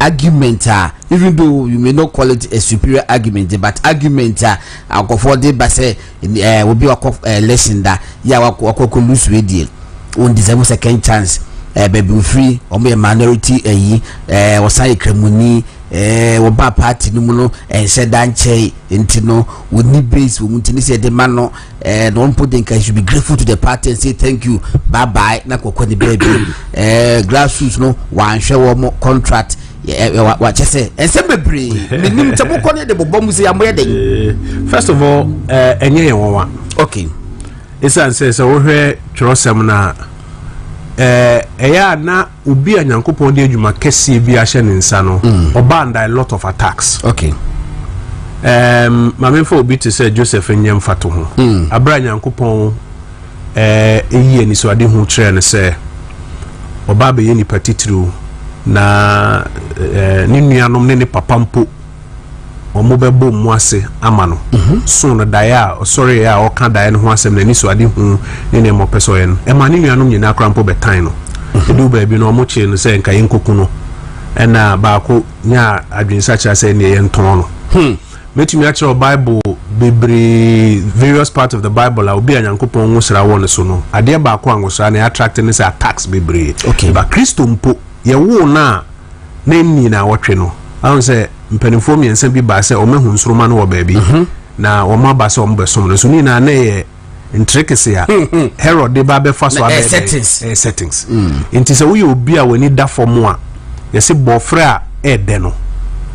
Argument a, even though you may not call it a superior argument, but argument a akɔfoɔ de ba sɛ obi wakɔ election da yɛ a wakɔ lose wei deɛ, wɔn deserve second chance. Baabi ofiri, wɔn yɛ minority, ɛyi wɔsan yɛ Kramoni, wɔba party no mu no ɛnhyɛ da nkyɛn, nti no wɔni base wɔ mu, nti ne sɛ yɛde ma no na wɔn mpo de nka should be grateful to the party and say thank you, bye bye, na kɔkɔ ne baabi. Grassroots no wɔanhwɛ wɔn contract ɛ ɛ wakyɛ sɛ nsɛm bebree menim sɛ mokɔ ne de bobɔ mu sɛ yɛamoyɛ den. First of all, ɛnyɛ yɛn nwanwa. Ɛsiane sɛ wohwɛ twerɛsɛm no a, ɛyɛ a na obi a Nyankopɔn de adwuma kɛseɛ bi ahyɛ ne nsa no, ɔba under a lot of attacks. Maame, obi te sɛ Joseph nyɛ mfato ho. Abere a Nyankopɔn ɛyi anisoade ho kyerɛ no sɛ ɔba abɛyɛ nipa titiriw na ne nuanom ne ne papa mpo wɔn bɛbɔ mu ase ama no so no, daeɛ a ɔsɔre a ɔka daeɛ no ho asɛm na anisoade ho ne nneɛma ɔpɛ sɛ ɔyɛ no, ɛma ne nuanom nyinaa koraa mpo bɛtan no. Ɛdu baabi no, ɔmo kyee no sɛ nka yɛnkoku no, ɛna baako nya adwensakyerɛ sɛ neɛ yɛntɔn no. Mɛtumi akyerɛw Bible bebree, various part of the Bible a obi a Nyankopɔn nwosra wɔ ne so no, adeɛ baako a nwosra no attract ne sɛ attacks bebree. Ba Kristo mpo, yɛwoo no a na nni na awɔtwe no, ahun sɛ mpanimfoɔ mmiɛnsa bi baa sɛ ɔmahu nsoroma no wɔ baabi na wɔn aba sɛ wɔn bɛsom no so ne nyinaa na yɛ ntirekese a Herod de ba bɛfa so. Na, abɛyɛ settings. Settings. Nti sɛ woyɛ obi a w'ani da fam a, yɛsɛ bɔɔfrɛ a ɛɛdɛ no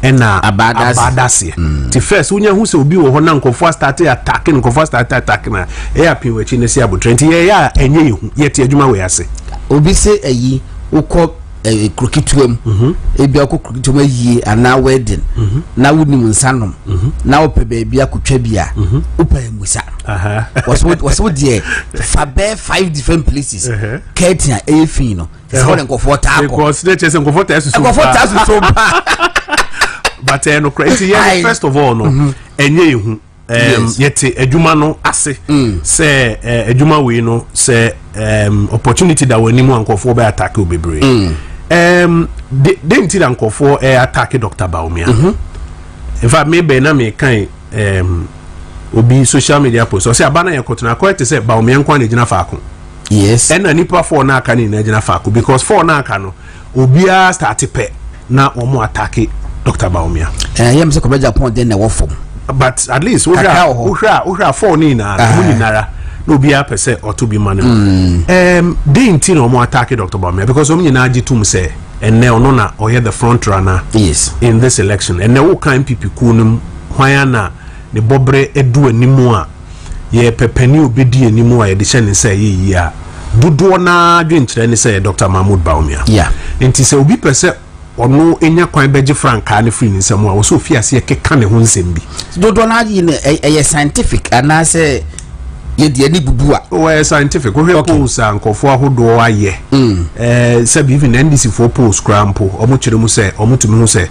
ɛna Abaadase. Abaadaseɛ. Nti first wonya hu sɛ obi wɔ hɔ na nkɔfoɔ astart attack no, nkɔfoɔ astart attack no a, ɛyɛ apem w'akyi no si abotire. Nti yɛyɛ a ɛnyɛ yɛ hu, yɛte adwuma wɔ yɛ ase. Obi sɛ ɛyi wokɔ kuro ketewa mu, ebi akɔ kuro ketewa mu ayie anaa wedding na wonim nsa nom na wopɛ baabi akotwa bi a, wopɛ musa. Wɔsɛ wo deɛ fa bɛɛ five different places, curtain a ɛyɛ fi no sɛ wɔde nkɔfoɔ taa kɔ. Because ne kyerɛ sɛ nkɔfoɔ taa susu. Nkɔfoɔ taa susu paa. But ɛyɛ nokorɛ. Nti yɛ first of all no, ɛnyɛ yɛ hu. Yɛte adwuma no ase sɛ adwuma wei no sɛ opportunity da wɔ anim a, nkɔfoɔ bɛ attack wo bebree. De nti na nkɔfoɔ attack Dr. Bawumia. In fact, me bɛn na mekan obi social media post, ɔsɛ aba na yɛ kɔtena akɔyɛ te sɛ Bawumia nko a na gyina faako ɛna nipa four na aka ne nyinaa gyina faako, because four na aka no, obiara start pɛ na wɔn attack Dr. Bawumia. Yɛm sɛ kɔbɛ Japan den na ɛwɔ fam. But at least wohwɛ Kakra a wɔ hɔ. Wohwɛ a four ne nyinaa no, ɔmo nyinara na obiara pɛ sɛ ɔto bi ma no. Den nti na ɔmo attack Dr. Bawumia? Because ɔmo nyinaa gye tom sɛ ɛnɛ ɔno na ɔyɛ the front runner in this election. Ɛnɛ woka NPP kuo no mu, hwan ana ne bɔberɛ edu anim a yɛpɛ panin obɛdi anim a yɛde hyɛ ne nsa ɛyɛ yie a, dodoɔ naa dwenkyerɛ ne sɛ Dr. Mahmood Bawumia. Nti sɛ obi pɛ sɛ ɔno nya kwan bɛgye frankaa no firi ne nsam a, wɔsɛ ofi aseɛ keka ne ho nsɛm bi. Dodoɔ no ayi no ɛyɛ scientific anaasɛ yɛde ani bubu a? Wɔyɛ scientific. Wohwɛ polls a nkɔfoɔ ahodoɔ ayɛ, sɛbi even NDC foɔ polls koraa mpo, ɔmo kyerɛ mu sɛ ɔmo tumi ho sɛ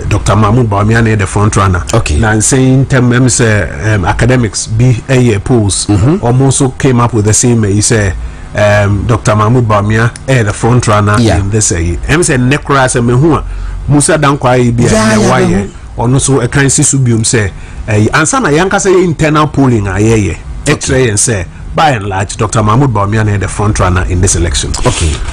Dr. Mahmood Bawumia ne yɛ the front runner. Na nsɛn ntɛm sɛ academics bi ɛyɛ polls, ɔmo nso came up with the same ɛyi sɛ Dr. Mahmood Bawumia ɛyɛ the front runner in this ɛyi. Sɛ nnɛ koraa sɛ mehu a Musa Dankwa ayi bi a ɛnɛ wayɛ mehu. Ɔno nso ɛkan si so biom sɛ ɛyi ansa na yɛnkasa yɛ internal polling a yɛyɛ ɛkyerɛ yɛn sɛ by and large Dr. Mahmood Bawumia na yɛ the front runner in this election.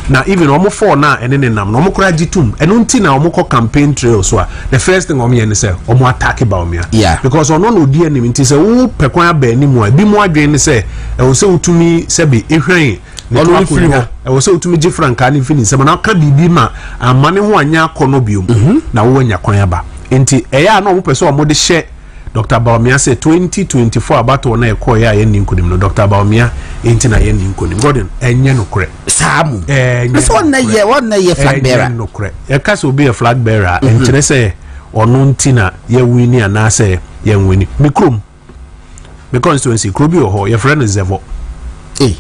Na even ɔmo four na ɛne ne nam no, ɔmo koraa gye tum. Ɛno nti na ɔmo kɔ campaign trail so a, the first thing ɔmo yɛ ne sɛ ɔmo attack Bawumia because ɔno na odi anim. Nti sɛ wo pɛ kwan aba anim a, ebi mu adwene ne sɛ ɛwɔ sɛ wotumi sɛbi ehwɛn ne Ɔno to ne firi akonnwa hɔ. Ɛwɔ sɛ wotumi gye frankaa ne mfini nsɛm na ɔka biribi ma ama ne ho anya akɔ no biom na wowɔ anya kwan aba. Nti ɛyɛ a na ɔmo pɛ sɛ ɔmo de hyɛ Dr. Bawumia sɛ 2024 abatoɔ na ɛkɔɔyɛ a yɛnni nkonim no, Dr. Bawumia nti na yɛnni nkonim. Gordon, ɛnyɛ nokorɛ. Saa mu Ɛnyɛ sɛ ɔnna nokorɛ. yɛ ɔnna yɛ flag bearer. Ɛnyɛ nokorɛ. Yɛka sɛ obi yɛ flag bearer a, ɛnkyerɛ sɛ ɔno nti na yɛwini anaasɛ yɛnwini. Me kurom, me constituency, kuro bi wɔ hɔ yɛfrɛ no Zɛvɔ. Ee,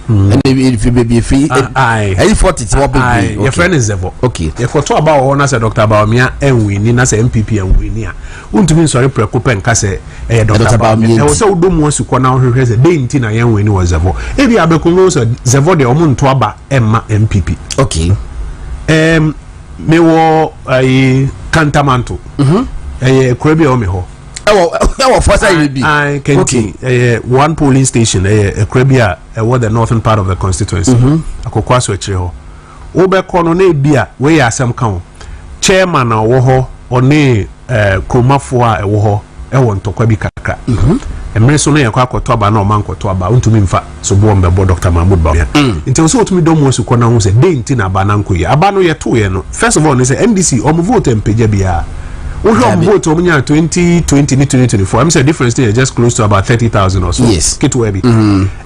ɛna efi beebi efi. Aye. Ɛyi fɔ tete hɔ Aye, bebree. yɛfrɛ no Zɛvɔ. Yɛkɔtɔ aba wɔ hɔ na sɛ Dr. Bawumia ɛnwini na sɛ NPP ɛnwini a, wontumi nsɔre prɛko pɛ nka sɛ ɛyɛ Dr. Dr. Bawumia. Bawumia Ɛwɔ nti. sɛ wodɔ mu asukɔ na wohwehwɛ sɛ dɛn nti na yɛnwini wɔ Zɛvɔ. Ebi abɛkɔngo sɛ Zɛvɔ deɛ, ɔmo nto aba ɛmma NPP. Mewɔ ayi Kantamanto, ɛyɛ kuro bi a ɛwɔ mi hɔ. Ɛwɔ fɔsa yi bi. Ayi Kɛnti, ɛyɛ one polling station, ɛyɛ ekura bi a ɛwɔ the northern part of the constituency, akoko aso akyire hɔ. Wobɛkɔ no na ebi a wei yɛ asɛm ka ho, chairman a ɔwɔ hɔ, ɔne kuromafoɔ a ɛwɔ hɔ ɛwɔ ntɔkwa bi kakra. Mmerɛ so no yɛkɔ akɔtɔ aba na ɔma nkɔtɔ aba, ntumi nfa soboɔ mbɛbɔ Dr Mahmood Bawumia, nti ɔsɛ ɔtumi dɔm wɔn sukɔ na ho sɛ den ti na aba na nkɔ yie. Aba no yɛto yɛ no, first of all ne sɛ NDC ɔmo vote mpagya biara. Wohwɛ ɔmo vote ɔmo nya 2020 ne 2024, ɛm sɛ difference ne yɛ just close to about 30,000 or so. Ketewa bi.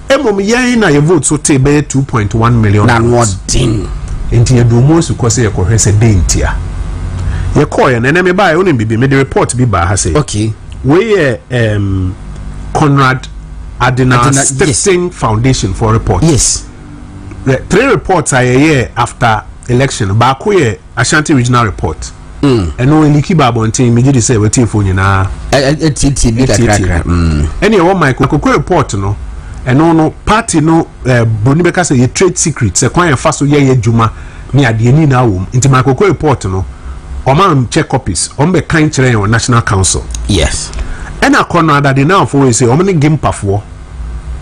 Emom yɛn na yɛ vote so te bɛyɛ 2.1 million Na no votes. Ɔden. Nti yɛde ɔmo asukɔ sɛ yɛkɔhwɛ sɛ den tia yɛkɔɔ yɛ no. Ɛnɛ mebaeɛ, wonim bibi, mede report bi baa ha sɛ wei yɛ Conrad Adenauer Adenauer, yes. Stiftung Foundation for report. Three reports a yɛyɛ after election. Baako yɛ Ashanti regional report, ɛno eliki ba abɔnten, megye di sɛ wɔtiefo nyinaa ɛtietie bi kakrakra. Ɛne ɛwɔ Michael Koko report no. Ɛno no party no broni bɛka sɛ yɛ trade secret, sɛ kwan yɛfa so yɛyɛ adwuma ne adeɛ ni nyinaa wɔ mu. Nti Michael Koko report no, ɔma nkyɛ copies, ɔmo bɛ kan kyerɛ yɛn wɔ national council. Ɛna Conrad Adenauerfoɔ yi sɛ ɔmo ne Gimpafoɔ,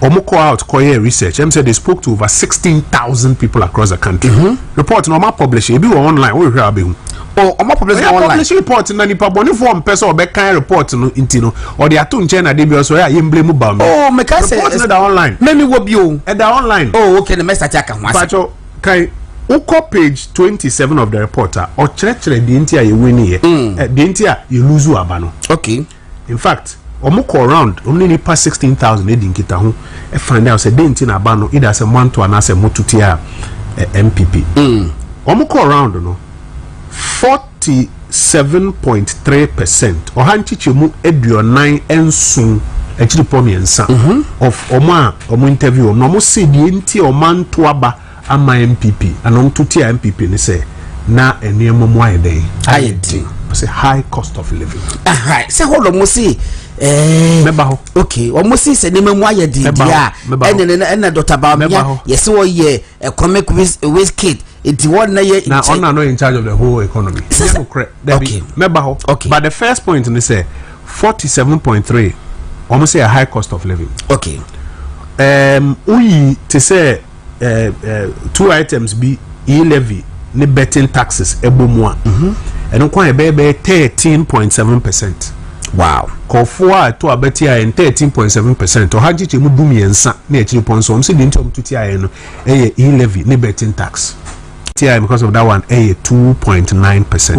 ɔmo kɔ out kɔyɛ research, ɛm sɛ they spoke to over 16,000 people across the country. Report no ɔmo publish, ebi wɔ online, wɔhwehwɛ a abɛhu. Oh, ɔmo publish ɔyɛ online. Publish report na nipa bɔnifoɔ mpɛ sɛ ɔbɛkan report no, nti no ɔde ato nkyɛn na de bi ɔsɔ ɔyɛ a yɛmble mu ba mu. Oh, meka sɛ Report no da online. Mɛmi wɔ bi o. Ɛda online. Oh, okay, na mɛ start aka ho asɛm. Patro kan, wokɔ page 27 of the report a, ɔkyerɛkyerɛ deɛ nti a yɛwin yɛ, deɛ nti a yɛlose aba no. In fact, ɔmo kɔ round, ɔmo ne nipa 16,000 edi nkita ho, ɛfind out sɛ deɛ nti na aba no, either sɛ moanto anaasɛ moto tia NPP. Ɔmo kɔ round no, 47.3%, 47.3% of ɔmo a ɔmo interview ɔmo na ɔmo se deɛ nti a ɔmo anto aba ama NPP ana ɔmo to tia NPP ne sɛ na nneɛma mu ayɛ dɛn? Ayɛ den. Sɛ high cost of living. Aha, sɛ hɔ lɔ mo se Mɛba hɔ. Okay, ɔmo se sɛ nneɛma mu ayɛ den Mɛba deɛ hɔ, a mɛba hɔ. ɛna ɛna Dr Mɛba Bawumia hɔ. yɛsɛ wɔyɛ economic whiz kid, nti wɔn na yɛ Na ɔno na no in charge of the whole economy. Nyɛ nokorɛ. Dabi, mɛba hɔ. But the first point ne sɛ 47.3, ɔmo sɛ a high cost of living. Woyi te sɛ two items bi, e-levy ne betting taxes, ɛbɔ mu a, ɛno kwan yɛ bɛyɛ 13.7%. Kɔfoɔ a ɛto abɛti a yɛn 13.7%, 13.3% ne akyiri pɔn so, ɔmo sɛ deɛ nti ɔmo to tia yɛn no ɛyɛ e-levy ne betting tax tia. Because of that one, ɛyɛ 2.9%.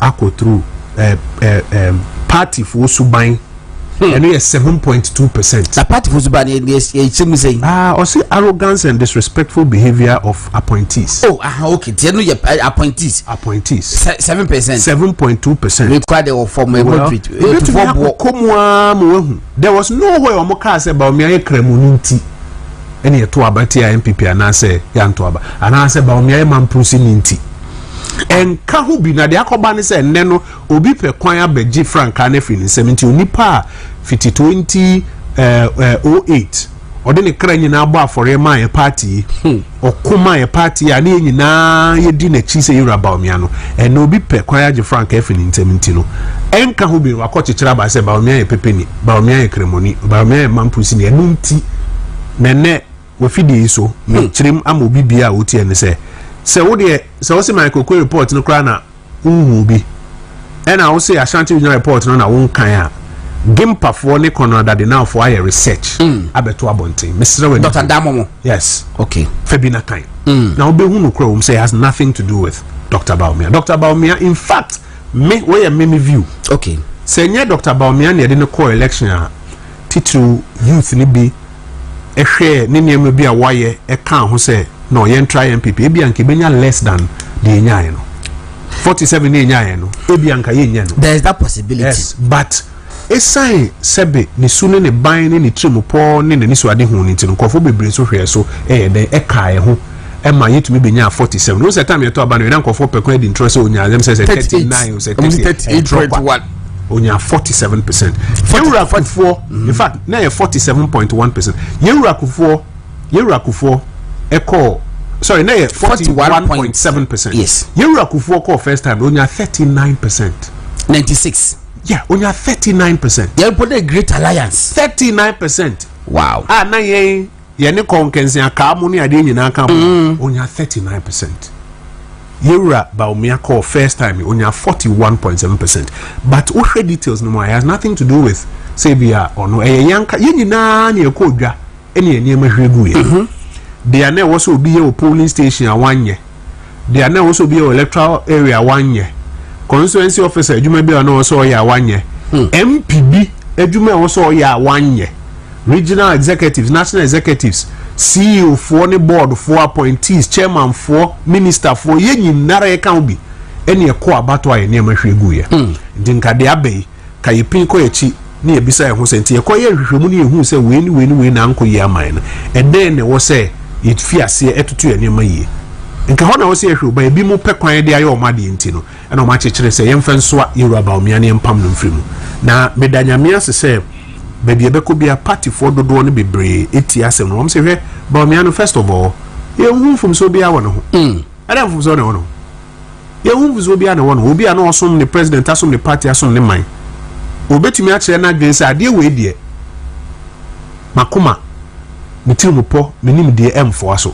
Akɔ through ɛɛ ɛɛ ɛɛ party foɔ suban, ɛno yɛ 7.2%. Na party fo so ba ne yɛ yɛ mu sɛ. Ah, ɔsi arrogance and disrespectful behaviour of appointees. Oh, aha, okay, tiɛ no yɛ appointees. Appointees. 7%. 7.2%. Mekura de wɔ fam ɛ moderate ebetumi etufoɔ boɔ. Akɔkɔ mu aa ma wahu there was no way ɔmo kaa sɛ Bawumia yɛ kramoni nti ɛne yɛto aba tia NPP anaasɛ yɛanto aba anaasɛ Bawumia yɛ mampurusi ne nti ɛnka ho bi. Na deɛ akɔba ne sɛ nnɛ no obi pɛ kwan abɛgye frankaa no afiri ne nsam, nti onipa a fiti 2008 ɔde ne kra nyinaa bɔ afɔreɛ maa yɛ party yi, ɔko maa yɛ party yi a ne yɛ nyinaa yɛdi n'akyi sɛ yɛwura Bawumia no, ɛna obi pɛ kwan agye frankaa afiri ne nsam, nti no ɛnka ho bi. Wakɔ kyekyere aba sɛ Bawumia yɛ pepeni, Bawumia yɛ kremoni, Bawumia yɛ mampurusi ne ɛno nti. Na nnɛ wafidie yi so mekyerɛm ama obi bia a wotie ne sɛ wodeɛ sɛ wose Michael Oquaye report no koraa na wonhu bi, ɛna wose Ashanti regional report no na wonkan a, Gimpafoɔ ne Conrad Adenauerfoɔ ayɛ research abɛto abɔnten. Mesrɛ w'ani. Dr Damomo. Yes. Fa bi na kan na wobɛhu no kora wɔ m sɛ it has nothing to do with Dr Bawumia. Dr Bawumia, in fact, me wɔyɛ me view sɛ nyɛ Dr Bawumia na yɛde no kɔɔ election a, titiriw youth no bi ɛhwɛ ne nneɛma bi a wayɛ ɛka ho sɛ na ɔyɛ try NPP, ebi anka ebenya less than deɛ enyaeɛ no, 47 ne enyaeɛ no, ebi anka yɛnyɛ no. There is that possibility. Yes, but esan sɛbe ne su ne ne ban ne ne tirimupɔ ne n'ani so ade ho ne ti no, nkurɔfoɔ bebree nso hwɛ so ɛyɛ dɛn ɛka ɛho ɛma yɛtumi benya 47 no. Sɛ time yɛtɔ aba no yɛn nkurɔfoɔ pɛ kwan adi ntorɔ sɛ onya asɛm sɛ 39 o sɛ 38.1. Onya 47%. Yɛwura Kufuɔ, in fact, na yɛ 47.1%. Yɛwura Kufuɔ ɛkɔɔ Sorry, na yɛ 41.7%. Yɛwura Kufuor kɔɔ first time, onya 39%. 96. Yeah, onya 39%. Yɛn po de Great Alliance. 39%. A na yɛn yɛne kɔnkɛnsen akaa mu ne adeɛ nyinaa ka ho, onya 39%. Yɛwura Bawumia kɔɔ first time, onya 41.7%. But wohwɛ details no mu a, it has nothing to do with sɛ bi a ɔno ɛyɛ yanka. Yɛn nyinaa ne yɛkɔ odwa ɛne yɛn nneɛma hwɛ gu yɛ deɛ na ɛwɔ sɛ obi yɛ wɔ polling station a wanyɛ, deɛ na ɛwɔ sɛ obi yɛ wɔ electoral area a wanyɛ, constituency officer adwuma bi a na ɛwɔ sɛ ɔyɛ a wanyɛ, MP bi adwuma a ɛwɔ sɛ ɔyɛ a wanyɛ, regional executives, national executives, CEO foɔ ne board foɔ, appointees, chairman foɔ, minister foɔ, yɛn nyinara yɛka ho bi ɛne ɛkɔ abato a yɛ nneɛma hwɛ gu yɛ. Nti nka deɛ aba yi ka yɛ pin kɔ yɛkyi ne yɛbisa yɛn ho sɛ, nti yɛkɔ yɛ nhwehwɛmu ne yɛhu sɛ wei ne wei ne wei na ankɔ yie aman no, ɛdɛn na ɛwɔ sɛ yɛfi aseɛ ɛtoto yɛn nneɛma yie? Nka hɔ na ɛwɔ sɛ yɛhwɛ ɔba ebi mu pɛ kwan de ayɛ ɔmo adeɛ. Nti no ɛna ɔmo akyekyere sɛ yɛmfa nsoa yɛwura Bawumia ne yɛmpam no mfiri mu. Na meda Nyame ase sɛ baabi ɛbɛkɔ bia, partyfoɔ dodoɔ no bebree ɛti asɛm no. Wɔn sɛ, hwɛ, Bawumia no, first of all, yɛnhu mfomsoɔ biara wɔ ne ho. Ɛdɛ mfomsoɔ na ɛwɔ ne ho? Yɛnhu mfomsoɔ biara na ɛwɔ ne ho. Obi a na ɔsom ne president, asom ne party, asom ne man, obetumi akyerɛ n'adwene sɛ adeɛ wei deɛ, makoma me tiri mu pɔ me nim deɛ ɛmfoa so.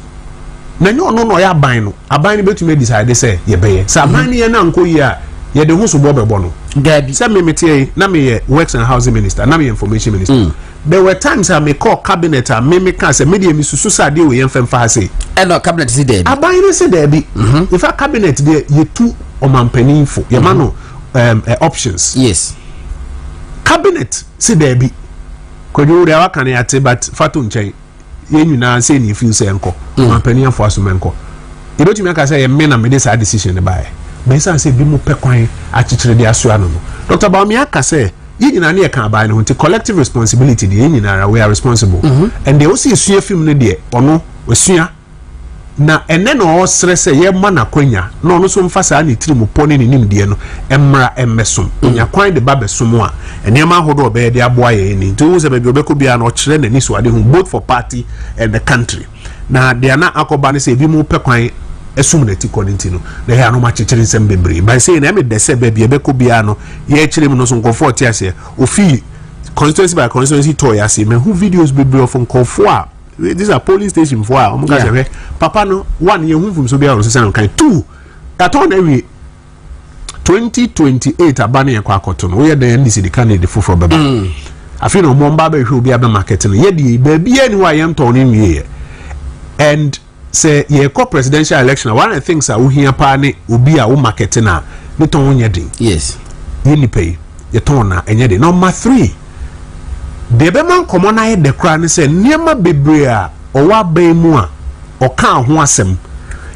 Na nyɛ ɔno na ɔyɛ aban no. Aban no bɛtumi adecide sɛ yɛbɛyɛ sɛ aban no yɛ no ankɔ yie a, yɛde ho sobɔ bɛbɔ no. Dabi. Sɛ me mete yi na meyɛ Works and Housing Minister, na meyɛ Information Minister, there were times a mekɔ cabinet a me meka sɛ me deɛ, mesusu sɛ adeɛ wɔ yɛn fɛn fa ha sei. Ɛna cabinet si dɛbi. Aban no sɛ daabi. In fact, cabinet deɛ, yɛtu ɔmampanin fo, yɛma no options. Cabinet sɛ daabi, Kwadwo deɛ waka no yɛate, but fa to nkyɛn. Yɛn nyinaa sɛ ne ɛfiri sɛ nkɔ ɔmampanin afo aso mɛnkɔ. Yɛbɛtumi aka sɛ yɛ me na mede saa decision no baeɛ, bɛsiane sɛ bi mu pɛ kwan akyekyere de asoa no. Dr Bawumia aka sɛ yɛn nyinaa ne yɛka aban no ho, nti collective responsibility deɛ, yɛn nyinaa we are responsible. And deɛ wosi esua fim no deɛ, ɔno osua na ɛnɛ na ɔsrɛ sɛ yɛma n'akwanya na ɔno nso mfa saa ne tiri mu pɔ ne ne nimdeɛ no mmra mmɛsom. Onya kwan de ba bɛsom a, nneɛma ahodoɔ ɔbɛyɛ de aboa yɛn ni. Nti wohu sɛ baabi ɔbɛkɔ biara no, ɔkyerɛ n'ani so ade ho, both for party and the country. Na deɛ na akɔba no sɛ ebi mu pɛ kwan ɛsum n'ati kɔ no, nti no na ɛyɛ anom akyekyere nsɛm bebree. By saying na ɛmɛ dɛ sɛ baabi ɛbɛkɔ biara no, yɛkyerɛ mu no so, nkɔfoɔ te aseɛ. Ofii constituency by constituency tɔɔ yɛ ase, mɛhu videos bebree of nkɔfoɔ a these are polling station foɔ a wɔn ka sɛ, hwɛ, papa no, one, yɛn hu mfomso biara wɔn sisan kan, two, yàtọ̀ na awie 2028 aba ne yɛ kɔ akɔto no, woyɛ dan NDC de candidate foforɔ bɛba. Afei na ɔmo mba bɛhwɛ obi abɛ market no. Yɛ deɛ, baabi yɛ ni hɔ a yɛn tɔn no nwie yɛ. And sɛ yɛkɔ presidential election, one of the things a wohia paa ne obi a wo market na ne tɔn nyɛ den. Yɛ nipa yi yɛtɔn na ɛnyɛ den. Number three deɛ, ɛbɛma nkɔmɔ no ayɛ dɛ koraa ne sɛ nneɛma bebree a ɔwɔ aban mu a ɔka ho asɛm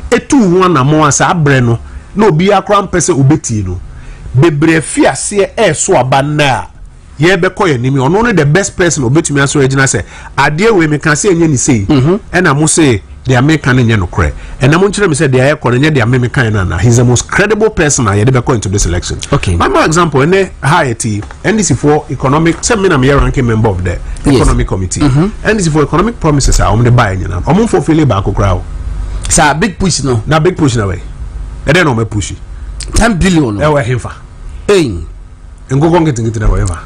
etu ho anammɔn a saa abrɛ no na obiara koraa mpɛ sɛ obetie no, bebree fi aseɛ ɛɛso aba nnɛ a yɛbɛkɔ yɛn anim. Ɔno no, the best person obetumi asɔrɔ agyina sɛ adeɛ wei meka sɛ ɛnyɛ ne sei, ɛna mo se deɛ meka no nyɛ nokorɛ, ɛna mo nkyerɛ me sɛ deɛ ayɛkɔ no nyɛ deɛ me meka no ana. He's the most credible person a yɛde bɛkɔ into this election. My example, ɛnɛ ha yɛ ti NDC for economic, sɛ me na meyɛ ranking member of the economic committee. NDC for economic promises a wɔn de baeɛ nyinaa, wɔn mfɔ fele baako koraa o. Saa big push no. Na big push na wɛ ɛdɛn na wɔn push? 10 billion no. Ɛwɔ ɛhenfa? Ɛyin. Nkokɔ nketenkete na wɔ ɛhenfa?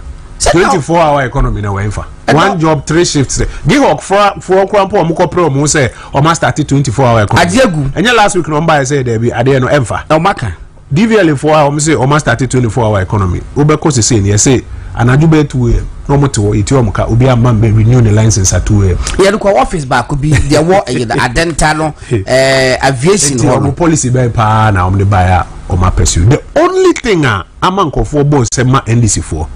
24-hour economy na wɔ ɛhenfa? One job, three shifts. GIHOC foɔ kora mpo, wɔn kɔ pere wɔn sɛ wɔn astart 24-hour economy. Adeɛ gu. Ɛnyɛ last week na wɔn ba yɛ sɛ dɛbi, adeɛ no ɛnfa. Na wɔn aka. DVLA foɔ a wɔn sɛ wɔn astart 24-hour economy, wobɛkɔ sese ni yɛsɛ anadwo bɛyɛ 2 a.m. na wɔn te hɔ yɛti wɔn ka obi ama mbɛ renew ne license at 2 a.m. Yɛde kɔ office baako bi deɛ wɔ ɛyɛ no Adenta no, aviation nti hɔ wɔn no. Policy bɛyɛ paa na wɔn de ba yɛ a wɔn apɛsiw. The only thing a ama nkɔfoɔ bɔ nsɛm ma NDC foɔ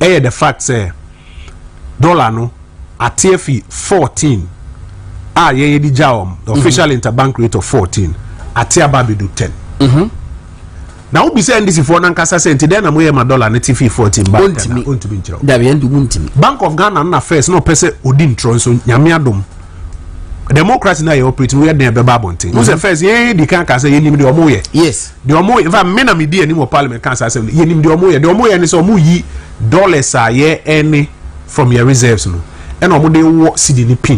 ɛyɛ the fact sɛ dollar no ate afi 14 a yɛn yɛ de gya wɔn, the official interbank rate of 14, ate aba abedu 10. Na wobi sɛ NDC foɔ nankasa sɛ, nti dɛn na moyɛ ma dollar ne te fi 14 ba 10 a? Ontimi. Ontumi nkyerɛ wo. Dabi, yɛn de mu ntimi. Bank of Ghana no na first na ɔpɛ sɛ odi ntorɔ, nso Nyame adom, democracy na yɛ operate no, yɛ den ɛbɛba abɔnten wo sɛ first yɛn di kan ka sɛ yɛnim deɛ ɔmo yɛ. Deɛ ɔmo, in fact, me na me di anim wɔ parliament kan saa asɛm no. Yɛnim deɛ ɔmo yɛ. Deɛ ɔmo yɛ ne sɛ ɔmo yi dollars a yɛ ɛne from yɛ reserves no, ɛna ɔmo de wɔ cedi ne pin.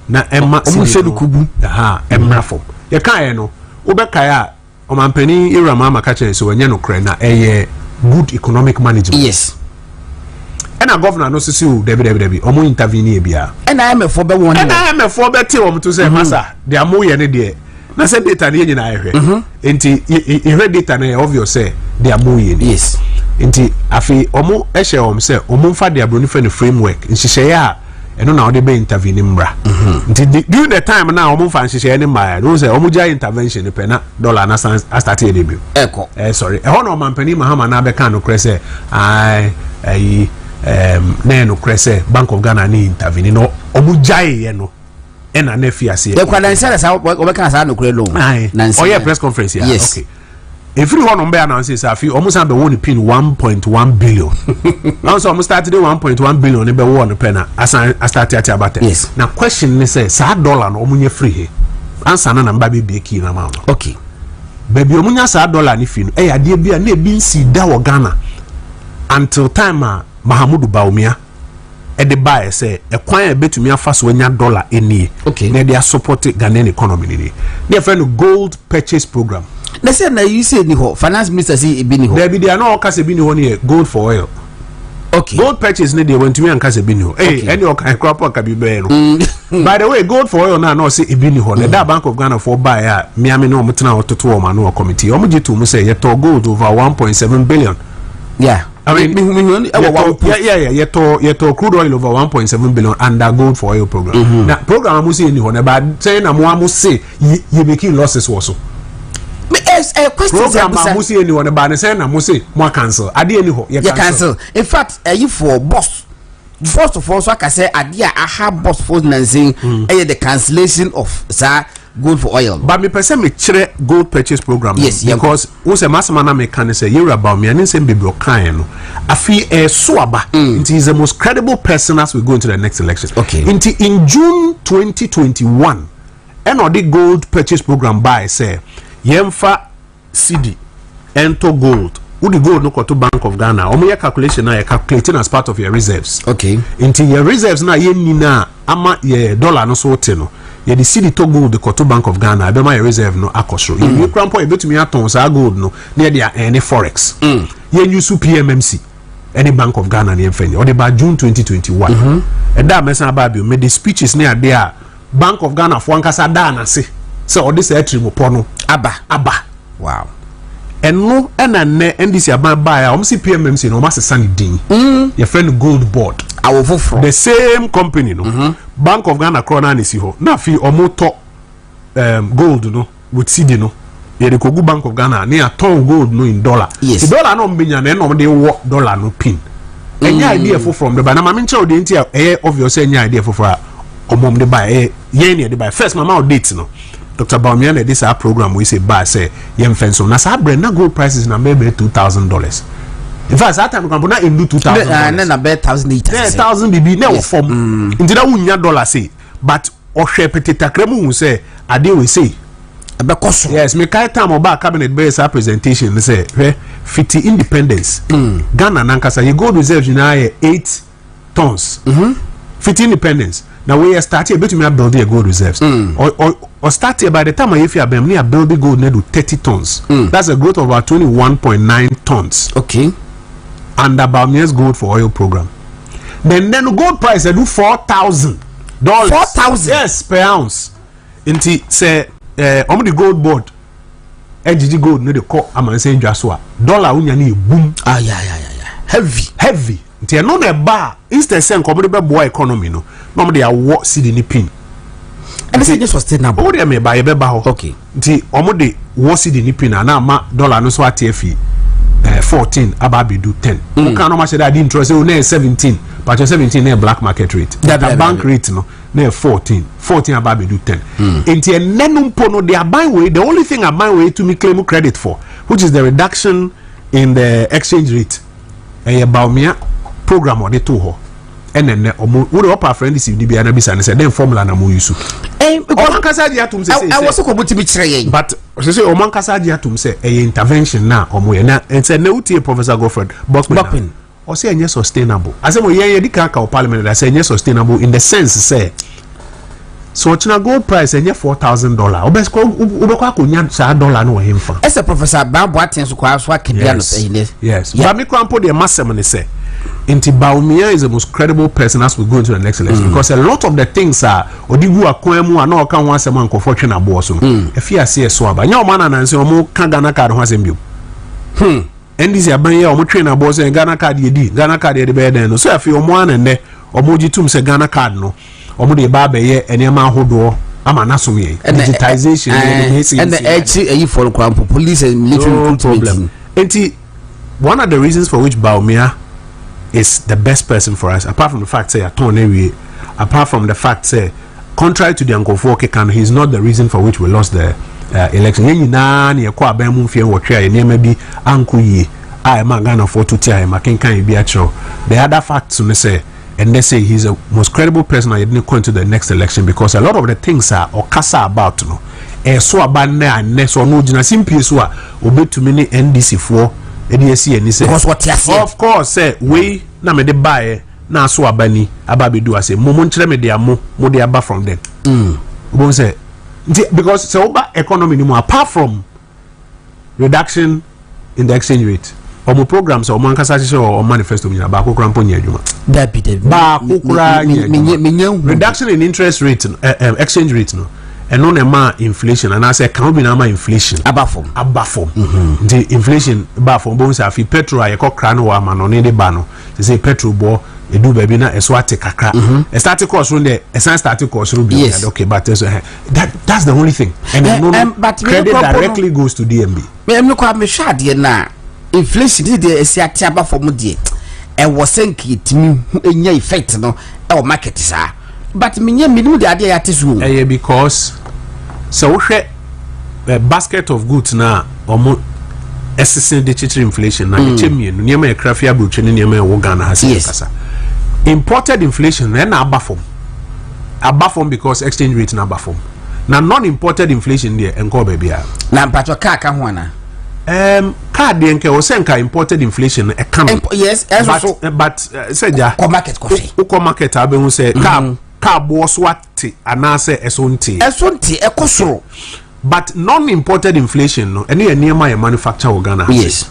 Na ɛma Ɔmo hyɛ no kubu. Ɛha ɛmmra fam. Yɛkaeɛ no, wobɛkae a, ɔmampanin Ewura Mahama ka kyerɛ sɛ wɔnyɛ nokorɛ na ɛyɛ good economic management. Ɛna governor no sisi o, dabi, dabi, dabi, ɔmo intervene yɛ biara. Ɛna IMF foɔ bɛ wɔn. Ɛna IMF foɔ bɛte wɔn to sɛ, masa deɛ amo yɛ ne deɛ na sɛ data no yɛ nyinaa yɛhwɛ, nti yɛhwɛ data no, yɛ obvious sɛ deɛ amo yɛ ni. Nti afei ɔmo ɛhyɛ wɔn sɛ ɔmo nfa deɛ aburoni fɛ no framework, nhyehyɛeɛ a ɛno na ɔde bɛ intervene mmra. Nti during the time na ɔmo nfa nhyehyɛeɛ ne mmaa no sɛ ɔmo gya intervention pɛ na dollar na san astart yɛ de bio. Ɛkɔ. Sorry, ɛhɔ na ɔmampanin Mahama na abɛka nokorɛ sɛ ae, ɛyi na yɛ nokorɛ sɛ Bank of Ghana ne intervene na ɔmo gyaeɛ no, ɛna na afi aseɛ. Yɛkura nansa na saa wɔbɛka saa nokorɛ no. Aye. Nansa. Ɔyɛ press conference ya. Yes. Okay, efiri hɔ nom bɛyɛ announce sɛ afi ɔmo san bɛwɔ ne pin 1.1 billion. Ɔmo sɛ ɔmo start de 1.1 billion ne bɛwɔ no pɛ na asan astart ate abatɛ. Na question ne sɛ, saa dollar no ɔmo nyɛ firi he ansa na mba bɛbie kii na ma no? Baabi ɔmo nya saa dollar ne fi no, ɛyɛ adeɛ bi a na ebi nsi da wɔ Ghana until time a Mahamudu Bawumia ɛde baeɛ sɛ ɛkwan a ɛbɛtumi afa so anya dollar nie na ɛde asupport Ghanaian economy no nie, ne yɛfrɛ no gold purchase program. Na sɛ na yi sɛ ni hɔ, finance minister sɛ ebi ni hɔ. Dabi, deɛ na ɔka sɛ bi ni hɔ no yɛ gold for oil. Gold purchase ne deɛ, wɔntumi anka sɛ bi ni hɔ. Ee, ɛne ɔka ɛkora po aka bi bɛyɛ no. By the way, gold for oil na ɔsɛ ebi ni hɔ na ɛda Bank of Ghana foɔ baeɛ a miami ne wɔn tena hɔ toto wɔn ano wɔ committee, wɔn gye to mu sɛ yɛtɔ gold over 1.7 billion. I mean, mihu ɛwɔ wa yɛtɔ yeah, yɛtɔ crude oil over 1.7 billion under gold for oil program. Na program a mo se ni hɔ na ba sɛ na mo a mo se yɛ making losses wɔ so. Me ɛ ɛ questions. Program a abusa mo se ni hɔ na ba ne sɛ na mo se mo a cancel adeɛ ni hɔ. Yɛ cancel. In fact, ɛyifoɔ BOST foɔ nso aka sɛ adeɛ a aha BOST foɔ nansen ɛyɛ the cancellation of saa gold for oil. But mepɛ sɛ mekyerɛ gold purchase program no, Yes, yɛnkɔ. because wo sɛ masɛm ana meka ne sɛ yɛwura Bawumia ne nsɛm bebree ɔkaeɛ no, afei ɛso aba, nti he is the most credible person as we go into the next election. Nti in June 2021 ɛna ɔde gold purchase program bae sɛ yɛmfa cedi ɛntɔ gold. Wode gold no kɔto Bank of Ghana, ɔmo yɛ calculation a yɛ calculating as part of your reserves. Nti yɛ reserves na yɛnni no a ama yɛ dollar no so te no, yɛde cedi tɔ gold kɔto Bank of Ghana, ɛbɛma yɛ reserve no akɔ soro. Yɛwie kora mpo a, yɛbɛtumi atɔn saa gold no na yɛde ɛne forex. Yɛnyu so PMMC ɛne Bank of Ghana ne yɛmfa nyɛ. Ɔde ba June 2021. Ɛda a mɛsan aba bio, mede speeches ne adeɛ a Bank of Ghana foɔ ankasa daa n'ase sɛ ɔde saa tirimopɔ no aba. Aba. Ɛno ɛna nnɛ NDC aban baeɛ a wɔn si PMMC no, wɔn asesa ne din, yɛfrɛ no Gold Board. Awo foforɔ. The same company no, Bank of Ghana korɔ naa na esi hɔ na afei wɔn tɔ gold no with cedi no, yɛde kogu Bank of Ghana ne yɛatɔn gold no in dollar. Ti dollar no ɔmo benya no, ɛna ɔmo de wɔ dollar no pin. Ɛnyɛ idea foforɔ ɔmo de ba. Na maame nkyɛn o, deɛ nti a ɛyɛ obvious sɛ ɛnyɛ idea foforɔ a ɔmo de ba, ɛyɛ yɛn ne yɛde ba first. Mama o date no, Dr Bawumia na ɛde saa program wei sɛ ba sɛ yɛn fɛn so na saa brɛ na gold prices na bɛyɛ $2,000. In fact, saa time kwan po na ndu two thousand ne dollars na bɛyɛ 1,800. Ne thousand bibi na ɛwɔ fam, nti na wunya dollar sei, but ɔhwɛ pete takra mu hu sɛ adeɛ wei sei ɛbɛkɔ so. Yes, mekae time ɔbaa cabinet bɛyɛ saa presentation no sɛ, hwɛ, fiti independence, Ghana nankasa yɛ gold reserves nyinaa yɛ 8 tons fiti independence. Na wei yɛ start, yɛ bɛtumi abuild yɛ gold reserves. Ɔ start yɛ, by the time a yɛfi abɛn mu ne yɛ build gold na do 30 tons. That's a growth of about 21.9 tons under Bawumia's gold for oil program. Then the gold price do $4,000. 4,000? Yes, per ounce. Nti sɛ ɔmo de Gold Board ɛgyegye gold no de kɔ amansan dwa so a, dollar wonya no yɛ boom. Ah, yeah, heavy. Heavy. Nti ɛno na ɛba a, instead sɛ nkɔmɔ de bɛboa economy no, na ɔmo de awɔ cedi ne pin. Ɛne sɛ nyɛ sustainable. Ɔmo de ɛmɛ ba, yɛbɛba hɔ. Nti ɔmo de wɔ cedi ne pin a, na ama dollar no so ate afi 14 aba abedu 10. Mo kan na ɔmo ahyɛ dɛ adi ntorɔ sɛ o na yɛ 17 pàtó 17 na yɛ black market rate. Dabi, na dabi, bank dabi. Rate no na yɛ 14, 14 aba abedu 10. Nti ɛnɛ no mpo no, de aban wei, the only thing aban wei tumi claim credit for, which is the reduction in the exchange rate, ɛyɛ Bawumia program ɔde to hɔ. Ɛnɛ nnɛ ɔmo wo de ɔpa afrɛ NDC ni bia na bisa ne sɛ den formula na mo use. Because ɔmo ankasa agye atum sɛ ɛwɔ sɛ kɔbɔ tumi kyerɛ yɛn. But sɛ ɔmo ankasa agye atum sɛ ɛyɛ intervention na ɔmo yɛ, na nsɛ na wotie Professor Godfred Bokpin. Bokpin. Ɔsɛ ɛnyɛ sustainable. Asɛm o, yɛn yɛdi kan ka wɔ parliament da sɛ ɛnyɛ sustainable in the sense sɛ So ɔkyena gold price ɛnyɛ $4,000, wobɛkɔ akɔnya saa dollar no wɔ hemfa? Ɛsɛ Professor Bambo Aten so kɔ so akebia no ɛyi ne. Yes, but me kora mpo deɛ, masɛm ne sɛ nti Bawumia is the most credible person as we go into the next election because a lot of the things a ɔde gu akwan mu a na ɔka ho asɛm a nkɔfoɔ twe n'aboɔ so no, ɛfi aseɛ so aba. Nyɛ ɔmo anananse ɔmo ka Ghana Card ho asɛm bio. NDC aban yi a ɔmo twe n'aboɔ sɛ Ghana Card yɛ di Ghana Card yɛ de bɛyɛ dɛn no so, afei ɔmo ana nnɛ ɔmo gye tum sɛ Ghana Card no, ɔmo de ba abɛyɛ nneɛma ahodoɔ ama n'asom yɛn digitization. Ɛna ɛkyi ɛyi fɔlɔ kora mpo, police and military No recruitment. problem. Nti one of the reasons for which Bawumia is the best person for us, apart from the fact sɛ yɛatɔn no awie, apart from the fact sɛ contrary to the nkɔfoɔ keka no, he is not the reason for which we lost the election. Yɛn nyinaa ne yɛkɔ aban mu mfeɛ 8 a yɛ nneɛma bi ankɔ yie a ɛma Ghanafoɔ to ti a ɛma kenkan bi akyerɛw. The other fact no sɛ ɛnnɛ sɛ he is the most credible person a yɛde ne kɔ into the next election because a lot of the things a ɔkasa about no ɛso aba nnɛ a nnɛ sɛ ɔno ogyina simpie so a, obetumi ne NDC foɔ ɛde asi ani sɛ Because wɔte aseɛ. Of course, sɛ wei na mede baeɛ na aso aba ni aba abɛdu ase mo nkyerɛ me deɛ mo de aba from then. Wobɛhu sɛ nti because sɛ woba economy no mu, apart from reduction in the exchange rate, ɔmo programs a ɔmo ankasa hyehyɛ wɔ ɔmo manifesto mu nyina, baako koraa mpo nyɛ adwuma. Dabi, dabi. Baako koraa nyɛ adwuma. Menya hu. Reduction in interest rate no, exchange rate no, ɛno na ɛma inflation anaasɛ ɛka ho bi na ama inflation aba fam. Aba fam. Nti inflation ba fam, bóun sɛ afi petrol a yɛkɔ kra no wɔ ama no ne de ba no sɛ petrol bɔ edu baabi na ɛso ate kakra, ɛstart kɔɔ soro deɛ, ɛsan start kɔɔ soro bi. Okay, but ɛso that's the only thing and no, no but me credit no problem. Directly goes to DMB. Mɛ kɔ a mehwɛ adeɛ no a, inflation ne deɛ ɛsi ate aba fam deɛ, ɛwɔ sɛ nka yɛtumi hu enya effect no ɛwɔ market saa, but menyɛ menim deɛ adeɛ yɛate so o. Ɛyɛ because sɛ wohwɛ basket of goods na ɔmo ɛsese de kyekyere inflation na yɛkyɛ mmienu, nneɛma yɛ kra fi aburokyi ne nneɛma ɛwɔ Ghana ha sɛ kasa imported inflation na ɛna aba fam, aba fam because exchange rate na aba fam, na non-imported inflation deɛ, ɛnkɔɔ baabi a. Na mpatwɔ kaa ka ho ana? Kaa deɛ, nka ɛwɔ sɛ nka imported inflation no ɛka no. Yes, ɛnso but so. But sɛ gya kɔ market kɔhwɛ. Wokɔ market a, wobɛhu sɛ kaa boɔ so ate anaasɛ ɛso nte. Ɛso nte, ɛkɔ soro. But non-imported inflation no, ɛne yɛ nneɛma yɛ manufacture wɔ Ghana ha. Nti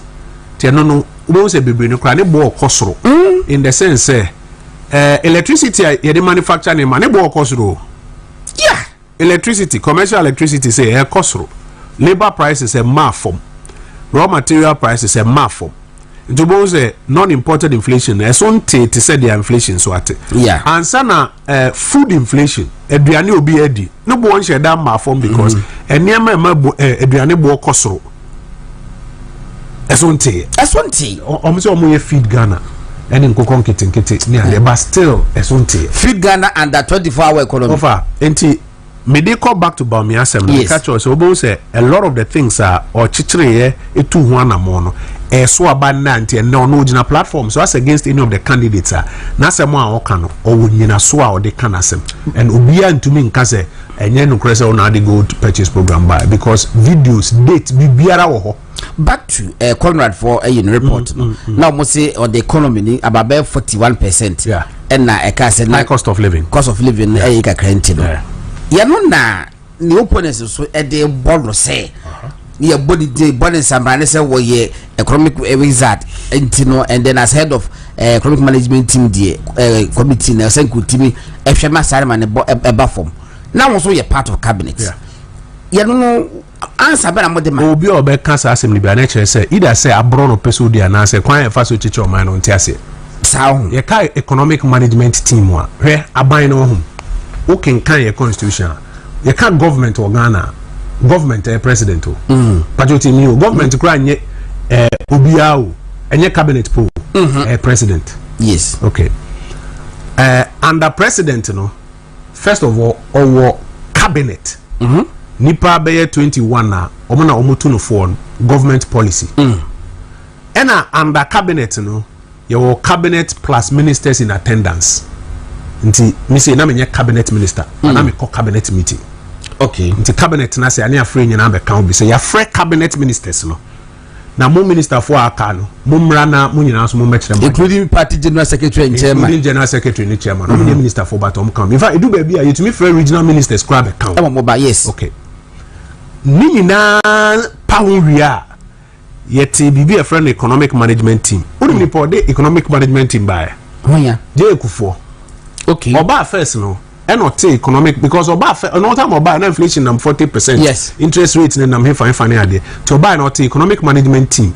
ɛno no, wobɛhu sɛ bebree no koraa ne boɔ kɔ soro in the sense sɛ electricity a yɛde manufacture nneɛma ne boɔ kɔ soro o. Electricity, commercial electricity sɛ ɛkɔ soro, labour prices ɛmaa fam, raw material prices ɛmaa fam, nti wobɛhu sɛ non-imported inflation no ɛso nte te sɛ deɛ inflation so ate. Ansa na food inflation, aduane obi adi ne boɔ nhyɛ da mmaa fam because nneɛma ɛma aduane boɔ kɔ soro ɛso nte. Ɛso nte. Ɔmo sɛ ɔmo yɛ Feed Ghana ɛne nkokɔ nketenkete ne adeɛ, but still ɛso nte. Feed Ghana under 24-hour economy. Ɔfa nti mede kɔ back to Bawumia asɛm no, meka kyerɛ sɛ wobɛhu sɛ a lot of the things a ɔkyekyereeɛ ɛtu ho anammɔn no ɛso aba nna. Nti ɛnnɛ ɔno ogyina platform so as against any of the candidates a n'asɛm a ɔka no, ɔwɔ nyinaso a ɔde ka n'asɛm and obiara ntumi nka sɛ ɛnyɛ nokorɛ sɛ ɔna ade gold purchase program ba because videos, date, biribiara wɔ hɔ. Back to Conrad for ɛyɛ no report no na wɔn se on the economy ni aba bɛyɛ 41%. Ɛna ɛka sɛ na high cost of living. Cost of living no ɛyɛ kakra nti no yɛno na ne opponents nso ɛde bɔ no sɛ yɛ bɔ ne de bɔ ne nsambrane sɛ wɔyɛ economic wizard nti no, and then as head of economic management team deɛ, committee na ɛsɛ nkotimi ɛhwɛ ma saa ma ne bɔ ɛba fam na wɔn nso yɛ part of cabinet. Yɛno no ansa bɛ na mo de ma. Obi a ɔbɛka saa asɛm no bi a, na kyerɛ sɛ either sɛ aborɔ no pɛ sɛ odi anaasɛ kwan a yɛfa so kyekyɛ ɔman no nte aseɛ. Saa ho. Yɛka economic management team a, hwɛ, aban no ho wokenkan yɛ constitution a, yɛka government wɔ Ghana a, government ɛyɛ president o. Patro ti mi o, government kora nyɛ obiara o, ɛnyɛ cabinet po, ɛyɛ president. Okay, under president no, first of all, ɔwɔ cabinet nipa bɛyɛ 21 a ɔmo na ɔmo tu no for government policy. Ɛna under cabinet no, yɛwɔ cabinet plus ministers in attendance. Nti mi sɛ na mi nyɛ cabinet minister mm. na mi kɔ cabinet meeting. Nti cabinet na sɛ ane afrɛ nyinaa bɛka ho bi sɛ yɛafrɛ cabinet ministers no. Na mo ministerfoɔ a aka no, mo mmra na mo nyinaa nso mo mmɛkyerɛ mo. Including party general secretary and chairman. Including general secretary ne chairman. Ɔmo nyɛ ministerfoɔ, but ɔmo ka. In fact, edu baabi a yɛtumi frɛ regional ministers koraa bɛka ho. Ɛwɔ mo ba, yes. Okay, ne nyinaa pa ho wie a, yɛte biribi a yɛfrɛ no economic management team. Wonim nipa ɔde economic management team baeɛ? Honya? J.A. Kufuor. Ɔbaa first no, ɛna ɔte economic, because ɔbaa fɛ ɔno time ɔbaa na inflation nam 40%. Interest rate ne nam hefa hefa ne adeɛ. Nti ɔbaa na ɔte economic management team.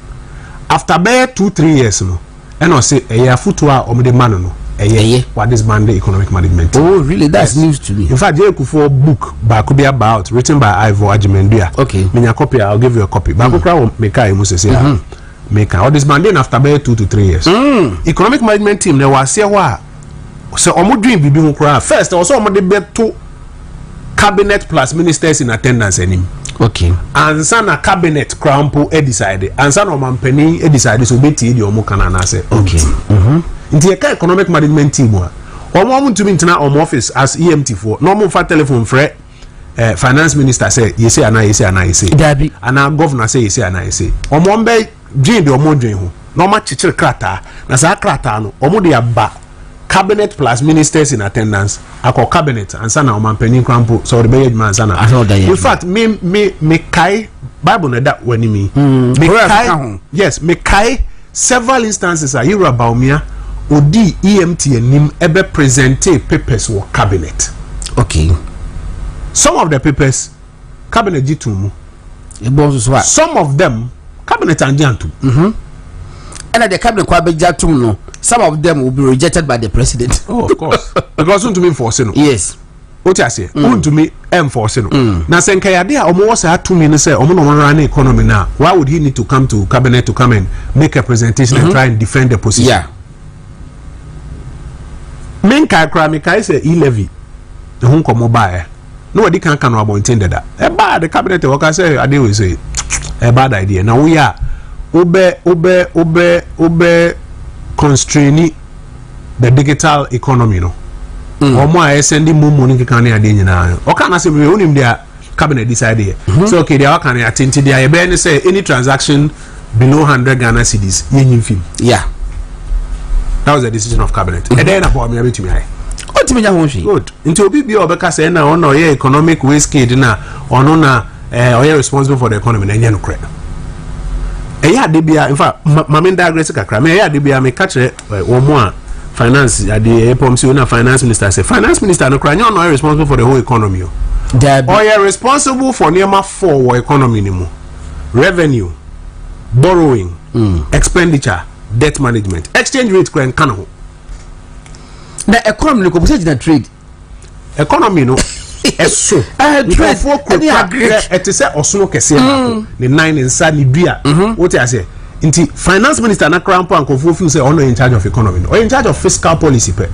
After bɛyɛ 2-3 years no, ɛna ɔse ɛyɛ afotuo a ɔmode ma no, ɛyɛ Ɛyɛ. wa disband the economic management team. Oh really? That's news to me. In fact, J.A. Kufuor book baako bi aba out, written by Ivor Agyeman-Duah. Menya copy a, I'll give you a copy. Baako koraa wɔ meka emu sese a meka. Ɔ disband after bɛyɛ 2 to 3 years. Economic management team na ɛwɔ aseɛ hɔ a, sɛ ɔmo dwen biribi ho koraa, first ɛwɔ sɛ ɔmo de bɛto cabinet plus ministers in attendance anim ansa na cabinet koraa mpo decide, ansa na ɔmampanin decide sɛ obetie deɛ ɔmo ka no anaasɛ ɔntie. Nti yɛka economic management team a, ɔmo ntumi ntena ɔmo office as EMT foɔ na ɔmo nfa telephone frɛ finance minister sɛ yɛse anaa yɛse anaa yɛse Dabi. anaa governor sɛ yɛse anaa yɛse. Ɔmo bɛ dwen deɛ ɔmo dwen ho na ɔmo akyekyere krataa, na saa krataa no, ɔmo de aba cabinet plus ministers in attendance, akɔ cabinet ansa na ɔmampanin koraa mpo sɛ ɔde bɛyɛ adwuma ansa na Ansa na ɔde ayɛ In adwuma. fact, me kae Bible na ɛda w'anim yi, me Koraa kae ka ho. Yes, me kae several instances a Yewura Bawumia odi EMT anim ɛbɛ present papers wɔ cabinet. Some of the papers, cabinet gye to mu. Ebɔ nso so a. Some of them, cabinet angye antom. Ɛna the cabinet kɔ abɛgya tom no, some of them will be rejected by the president. Oh, of course, because ntumi nforce no. O ti aseɛ, ntumi ɛnforce no. Na sɛ nkɛyade a ɔmo wɔ saa tumi no sɛ ɔmo na ɔmo run economy na, why would he need to come to cabinet to come and make a presentation and try and defend the position? Me nkae koraa, mekae sɛ e-levy ɛho nkɔmmɔ baeɛ na wɔde kan ka no abɔnten dada. Ɛbaa the cabinet, wɔka sɛ adeɛ wei sɛ ɛ bad idea na woyɛ a, wobɛ constrain the digital economy no. Wɔn a ɛsɛn de momo ne keka ne adeɛ nyinaa, ɔka na sɛ wonim deɛ cabinet decide yɛ sɛ okay, deɛ waka no yɛate, nti deɛ yɛbɛyɛ ne sɛ any transaction below 100 Ghana cedis, yɛnyi mfim. That was the decision of cabinet. Ɛdɛn na Bawumia bɛtumi ayɛ? Ɔntumi nya ho hwee. Good. Nti obi bi a ɔbɛka sɛ ɛna ɔno ɔyɛ economic waste na ɔno na ɔyɛ responsible for the economy na ɛnyɛ nokorɛ. Ɛyɛ ade bia, in fact, maame digress kakra. Me ɛyɛ ade bia meka kyerɛ wɔn mu a finance ade ɛyɛ pɔm si na finance minister sɛ finance minister no koraa nyɛ ɔno ɔyɛ responsible for the whole economy o. Dabi. Ɔyɛ responsible for nneɛma four wɔ economy ni mu: revenue, borrowing, expenditure, debt management. Exchange rate koraa nka ne ho. Na economy no kò sɛ gyina trade. Economy no ɛso. Trade nkurɔfoɔ ɛne kurakura agric. Ɛte sɛ ɔsono kɛseɛ baako, ne nan, ne nsa, ne dua. Wote aseɛ? Nti finance minister na koraa mpo a nkurɔfoɔ feel sɛ ɔno yɛ in charge of economy no, ɔyɛ in charge of fiscal policy pɛ.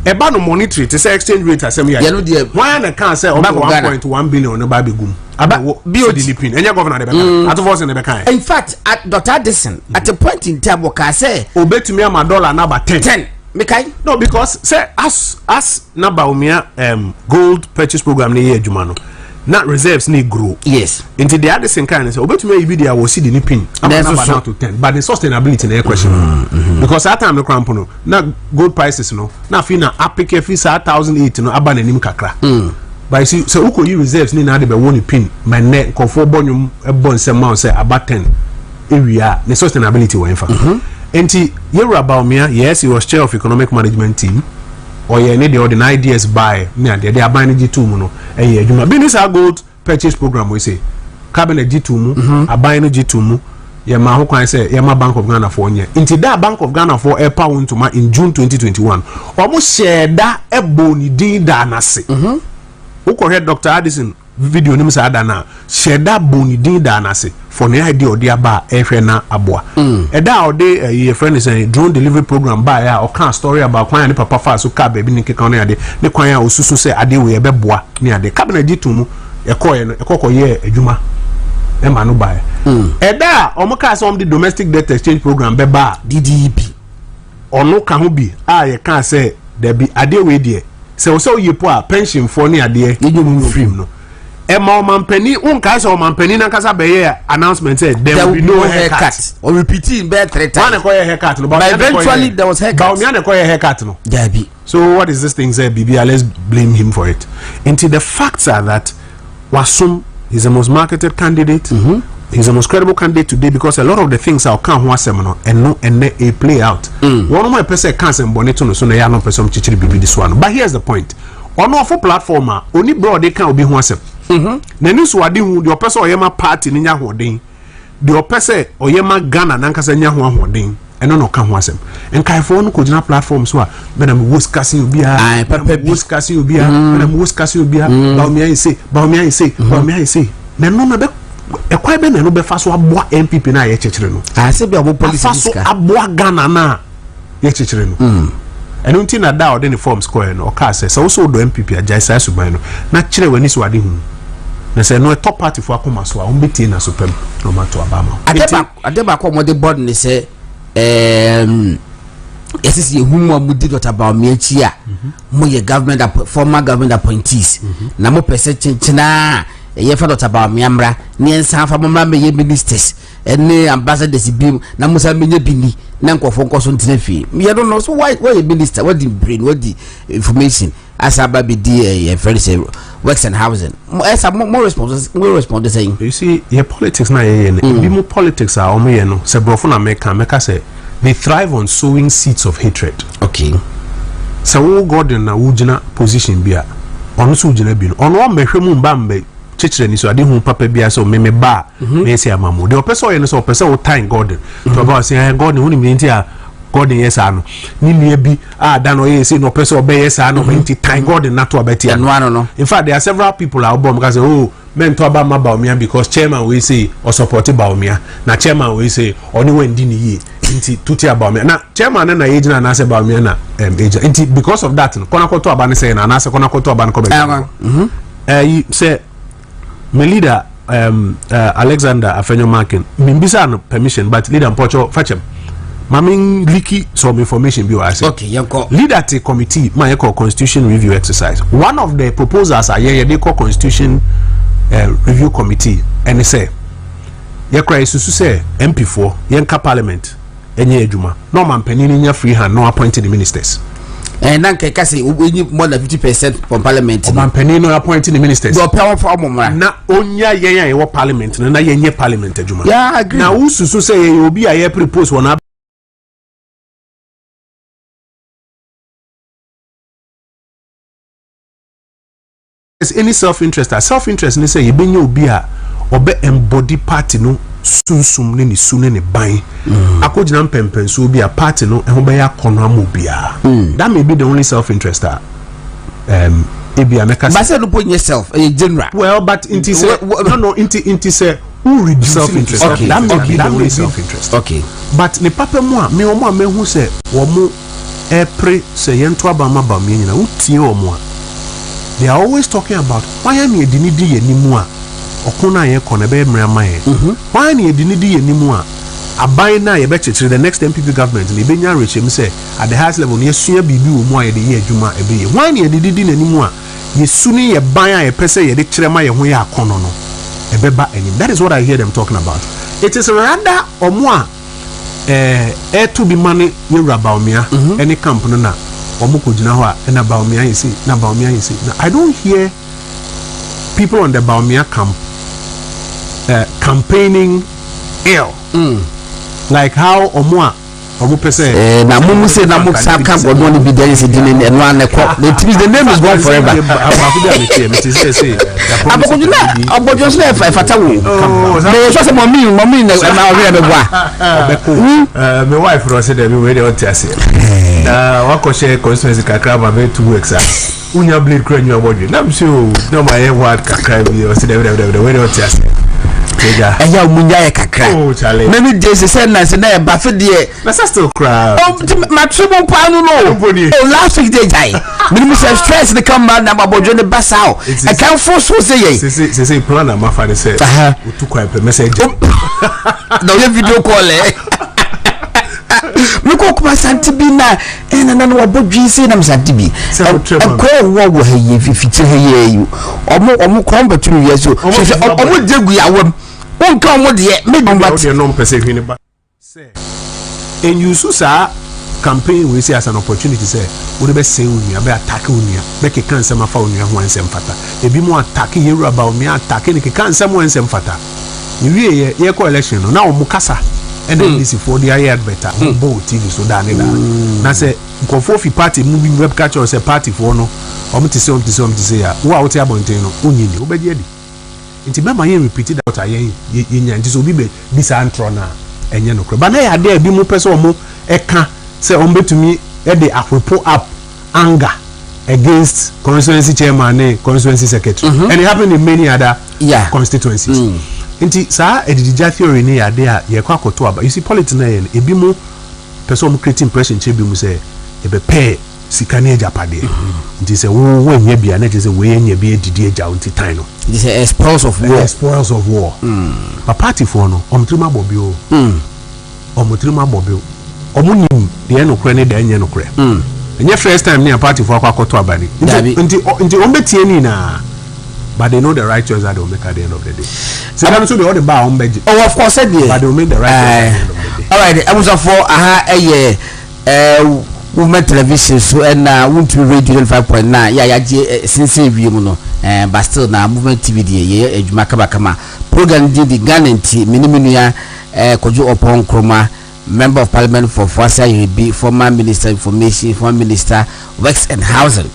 Ɛba no monetary te sɛ exchange rate asɛm yɛ Yɛno deɛ- wɔn a na kan sɛ Bank ɔmo of one Ghana. point one billion no ba abɛgum abɛwɔ BOT. cedi ne pin, ɛnyɛ governor de bɛka, Ato Forson de bɛka yɛ. In fact, at Dr Addison, at a point in time, wɔka sɛ obetumi ama dollar naba 10. 10, mekae. No, because sɛ as na Bawumia gold purchase program ne yɛ adwuma no, na reserves ne grow. Nti deɛ Addison kan ne sɛ obetumi ayi bi deɛ wɔ cedi ne pin ama Nanso naba down to 10, but the sustainability na yɛ question, because saa time no kora mpo no, na gold prices no na afei na apeke afi saa 1,008 no aba n'anim kakra. But you see, sɛ wokɔ yi reserves ne na de bɛwɔ ne pin ma nnɛ nkɔfoɔ bɔ nnwom bɔ nsɛm ma wo sɛ aba 10 ewia a, ne sustainability wɔ nfa. Nti yɛwura Bawumia, yes, he was chair of economic management team. Ɔyɛ ne deɛ ɔde ne ideas bae ne adeɛ de aban no gye tuu mu no, ɛyɛ adwuma bi ne saa gold purchase program wei sɛ cabinet gye tuu mu, aban no gye tuu mu, yɛma ho kwan sɛ yɛma Bank of Ghana foɔ nyɛ. Nti da Bank of Ghana foɔ ɛpa wo ntoma in June 2021, ɔmo hyɛɛ da ɛbɔ ne din daa n'ase. Wokɔhwɛ Dr Addison video nim saa da no a, hyɛ da bɔ ne din daa n'ase for ne idea ɔde aba a ɛhwɛ na aboa. Ɛda a ɔde ɛyi yɛfrɛ no sɛ drone delivery program baeɛ a, ɔka story about kwan a ne papa fa so kaa baabi ne nkeka ne ade ne kwan a osusu sɛ adeɛ wei ɛbɛboa ne ade, cabinet gye to mu, ɛkɔɛ no ɛkɔkɔ yɛ adwuma ɛma no baeɛ. Ɛda a ɔmo kaa sɛ ɔmo de domestic debt exchange program bɛba a, DDEP. Ɔno ka ho bi a yɛka sɛ dabi, adeɛ wei deɛ sɛ wɔsɛ woyɛ po a, pensionfoɔ ne adeɛ Yɛnyɛ mu. firim no. Ɛma ɔmampanin, wonkae sɛ ɔmampanin nankasa bɛyɛ announcement sɛ there will be no haircut. Or repeating bɛɛ three times. Wọn na ɛkɔyɛ haircut no. But eventually there was haircut. Bawumia na ɛkɔyɛ haircut no. Dabi. So what is this thing sɛ biribi a, let's blame him for it? Nti the facts are that wasom, he's the most marketed candidate. He's the most credible candidate today because a lot of the things a ɔka ho asɛm no, ɛno ɛnɛ a play out. Wɔn mo ɛpɛ sɛ ɛka asɛm bɔne to no so na ɛyɛ ano pɛ sɛ ɔmo kyekyere biribi de so ano. But here's the point: ɔno ɔfo platform a oni bere ɔde ka obi ho asɛm. N'ani so ade hu deɛ ɔpɛ sɛ ɔyɛ ma party no nya ahoɔden, deɛ ɔpɛ sɛ ɔyɛ ma Ghana nankasa nya ho ahoɔden, ɛno na ɔka ho asɛm. Nkaefoɔ no kɔgyina platform so a, bɛna mewɔ sika sen obiara, Aye, papa bɛna mewɔ sika sen obiara, bɛna mewɔ sika sen obiara, Bawumia yɛ sei, Bawumia yɛ sei, Bawumia yɛ sei. Na ɛno na bɛ ɛkwan bɛ na ɛno bɛfa so aboa NPP no a yɛkyekyere no, Ase bi a ɔmo policy afa so sika. aboa Ghana no a yɛkyekyere no. Ɛno nti na da a ɔde ne forms kɔɛ no, ɔkaa sɛ sɛ wosɛ wodɔ NPP a, gyae saa suban no na kyerɛ w'ani so ade hu, na sɛ ɛno ɛtɔ partyfoɔ akoma so a, wɔmbɛtie na so pɛm na ɔmato aba ama wo. Ade baako a wɔde bɔ no ne sɛ yɛsɛ sɛ yɛhu mu a modi Dr. Bawumia akyi a, moyɛ government former government appointees na mopɛ sɛ kyenkyenaa ɛyɛfa Dr. Bawumia mmra ne yɛnsan fa mo mmra mmɛyɛ ministers ɛne ambassadors bi mu na mo san bɛnya bi ni na nkɔfoɔ nkɔ so ntena fie. Yɛno no so wɔyɛ minister, wɔdi brain, wɔdi information asa aba bɛdi ɛyɛ fɛn sɛ works and housing. Ɛsa mo respond sɛn? You see, yɛ politics na yɛyɛ no, ebi mu politics a wɔn yɛ no sɛ borɔfo na mɛka mɛka sɛ they thrive on sowing seeds of hatred. Sɛ wo Gordon na wogyina position bi a, ɔno nso wogyina bi no, ɔno ɔmmɛhwɛ mu mba mbɛ kyekyere ni so ade hu papa bi asɛ ɔmeme ba a mɛyɛ sɛ ama mo deɛ ɔpɛ sɛ ɔyɛ no, sɛ ɔpɛ sɛ wotan Gordon nti ɔba ɔsɛ ɛ Gordon, wonim deɛ nti a Gordon yɛ saa no, ne nua bi a da no ɔyɛ sɛ na ɔpɛ sɛ ɔbɛyɛ saa no nti tan Gordon nato abɛtia. Ɛno ano no. In fact, there are several people a ɔbɔ ɔmo ka sɛ, oh, mɛntɔ aba ma Bawumia because chairman wei say ɔsupport Bawumia, na chairman wei say ɔne wɔn di ne yie nti tuti a Bawumia na chairman no na yɛgyina anaasɛ Bawumia na ɛgyina, nti because of that no, kɔnakɔtɔ aba no sɛ na anaasɛ kɔnakɔtɔ aba no kɔ bɛgyina. Ɛyi sɛ me leader Alexander Afenyo Markin, mimbisa no permission, but leader mpɔkyɛ fakyɛm maame leak some information bi wɔ ase. Okay, yɛnkɔ. Leader te committee ma yɛkɔ constitution review exercise. One of the proposals a yɛyɛ de kɔ constitution review committee ɛne sɛ yɛkora yɛsusu sɛ MP foɔ yɛnka parliament ɛnyɛ adwuma na ɔmampanin no nya free hand na appoint the ministers. Na nka ɛka sɛ wonyi more than 50% from parliament no. Ɔmampanin no appoint the ministers. Deɛ ɔpɛ wɔfa ɔmo mmra. Na onya yɛn a yɛwɔ parliament no na yɛnyɛ parliament adwuma. Yeah, I agree. Na wosusu sɛ yɛyɛ obi a yɛ post wɔ there's any self interest a, self interest ne sɛ yɛbɛnya obi a ɔbɛ embody party no sunsum ne ne su ne ne ban akɔgyina mpɛmpɛnsuo bi a party no ɛho bɛyɛ akɔnɔ ama obiara. That may be the only self interest a ebi a mɛka. Baasa no po nyɛ self, ɛyɛ general. Well, but nti sɛ no, nti sɛ who reduce self interest, that may be the only self interest. But ne papa mu a me wɔn a mehu sɛ wɔn ɛpere sɛ yɛnto aba ma ba mmea nyinaa, wotie wɔn a, they are always talking about hwan ne yɛde ne di yɛn anim a ɔko no a yɛkɔ no ɛbɛyɛ mmerɛ ama yɛn, hwan ne yɛde ne di yɛn anim a aban no a yɛbɛkyekyere, the next NPP government no, yɛbɛnya awerɛkyɛm sɛ at the highest level no yɛsua biribi wɔ mu a yɛde yɛ adwuma a ɛbɛyɛ, hwan ne yɛde di n'anim a yɛsu ne yɛ ban a yɛpɛ sɛ yɛde kyerɛ ma yɛn ho yɛ akɔnɔ no ɛbɛba anim. That is what I hear them talking about. It is rather ɔmo a ɛɛto bi ma ne yɛwura Bawumia ɛne camp no na ɔmo kɔ gyina hɔ a ɛna Bawumia yɛ sei na Bawumia yɛ sei, na I don't hear people on the Bawumia camp campaigning ill like how ɔmo a ɔmo pɛ sɛ. Na mo mu se na mo sa ka gbɔdɔn ni bi dɛ ɛsɛ di ne ɛnu anɛ kɔ the team, the name is gone forever. Baako bi a mete mete sɛ Abɔkɔdwo na abɔdwo so na ɛfa ɛfata wo mɛ yɛ sɔ sɛ mɔmi na ɛma ɔhwɛ bɛ bɔ a. Ɔbɛko me wife rɔ sɛ dɛbi wei deɛ ɔnte aseɛ na wakɔhyɛ constituency kakra ma bɛ 2 weeks a wonya blade kura nwa bɔdwe nam sɛ o na ɔma yɛ hɔ kakra bi, ɔsɛ dɛbi dɛbi dɛbi wei deɛ ɔnte aseɛ. Ɛyɛ a ɔmu nya yɛ kakra. Oh, Charlie. Mɛmi de sɛ sɛ nansi na ɛba fe deɛ. Na sɛ still koraa. Ɔ matre mu paa no no. Mpo nie. Oh, last week de gyae minimu sɛ stress ne kama na abɔdwo ne ba saa o ɛkanfo so sɛ yɛ. Sese plan a mafa ne sɛ otu kwan pɛ mɛsɛ gya. Na ɔyɛ video call ɛ. Mekɔ Kumasi ante bi na ɛna na wabɔ dwi sɛ nam sɛ ante bi. Sɛ wotrɛ ma no. Ɛkɔ wɔ wɔ ha yie fikyire ha yie yi. Ɔmo kɔn bɛtu no wiase o. Ɔmo Hwehwɛ tutu abɔ. Ɔmo gye gu yawam. Wonka ɔmo deɛ me Wo but deɛ no mpɛ sɛ hwene ba sɛ ɛnuse saa campaign wei sɛ as an opportunity sɛ wode bɛsɛe wo nua, bɛ attack wo nua, bɛkeka nsɛm afa wo nua ho a ɛnsɛ mfata. Ebi mu attack yɛwura Bawumia, attack ne keka nsɛm a ɛnsɛ mfata. Yɛwieɛ yɛkɔ election no na wɔn kasa ɛna NDC foɔ de ayɛ advert a wɔn bɔ wɔ TV so daa ne daa. Na sɛ nkurɔfoɔ fi party mu bi bɛka kyerɛ wo sɛ party foɔ no wɔn te sɛ wɔn te sɛ wɔn te sɛ a, wo a wote abɔnten no wonnye nni, wobɛgye adi. Nti mɛma yɛn repeat that a yɛn yɛnya. Nti sɛ obi bɛ di saa ntorɔ no a, ɛnyɛ nokorɛ ba na yɛ adeɛ a ebi mo pɛ sɛ wɔn ɛka sɛ wɔn bɛtumi ɛde ahwepo up anger against constituency chairman ne constituency secretary, and it happened in many other constituencies. Nti saa adidigya theory ne yɛ adeɛ a yɛkɔ akɔto aba. You see, politics na yɛ no, ebi mo pɛ sɛ wɔn create impression kyerɛ bi mu sɛ yɛbɛpɛɛ sika ne agyapadeɛ. Nti sɛ wo wɔnyɛ bi a, na kyerɛ sɛ wei anya bi adidi agya wo, nti tan no. It is a spoils of war. Ɛyɛ spoils of war. But partyfoɔ no, ɔmo tirim abɔ bi o, ɔmo tirim abɔ bi o. Ɔmo nim deɛ nokorɛ ne deɛ ɛnyɛ nokorɛ. Ɛnyɛ first time ne a partyfoɔ akɔ akɔto aba ni. Dabi. Nti ɔmo bɛtie ne nyinaa, but they know the right choice that they will make at the end of the day. Sika no so deɛ, ɔde ba a, ɔmo bɛgye. Oh, of course, sɛ deɛ. But they will make the right choice at the end of the day. Alright, abusuafoɔ, aha ɛyɛ Movement Television so ɛna Wontumi Radio 95.9 yɛ a yɛagye sensɛn wiem no but still na Movement TV deɛ, yɛyɛ adwuma kamakama. Program din di Ghana. Nti me ne me nua Kojo Oppong Nkrumah, Member of Parliament for Foase Ayirebi, former Minister Information, former Minister Works and Housing,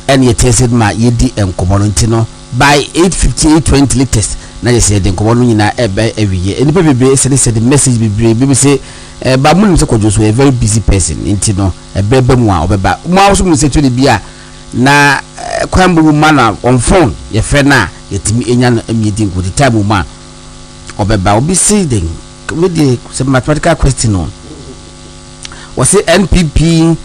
ɛne yɛte ase ma yɛdi nkɔmmɔ no. Nti no by 8:50, 8:20 latest na yɛ sɛ yɛde nkɔmmɔ no nyinaa ɛbɛ awie. Nnipa bebree sɛde message bebree bi sɛ ba mu nim sɛ Kwadwo so yɛ very busy person, nti no ɛbrɛ bɛ mu a ɔbɛba. Mo a nso mu sɛ twene bi a na kwan bu mu ma no a on phone yɛfrɛ no a, yɛtumi enya no ɛmi yɛdi nkɔmmɔ time mu a ɔbɛba. Obi si den we de sɛ mathematical question no, wɔsi NPP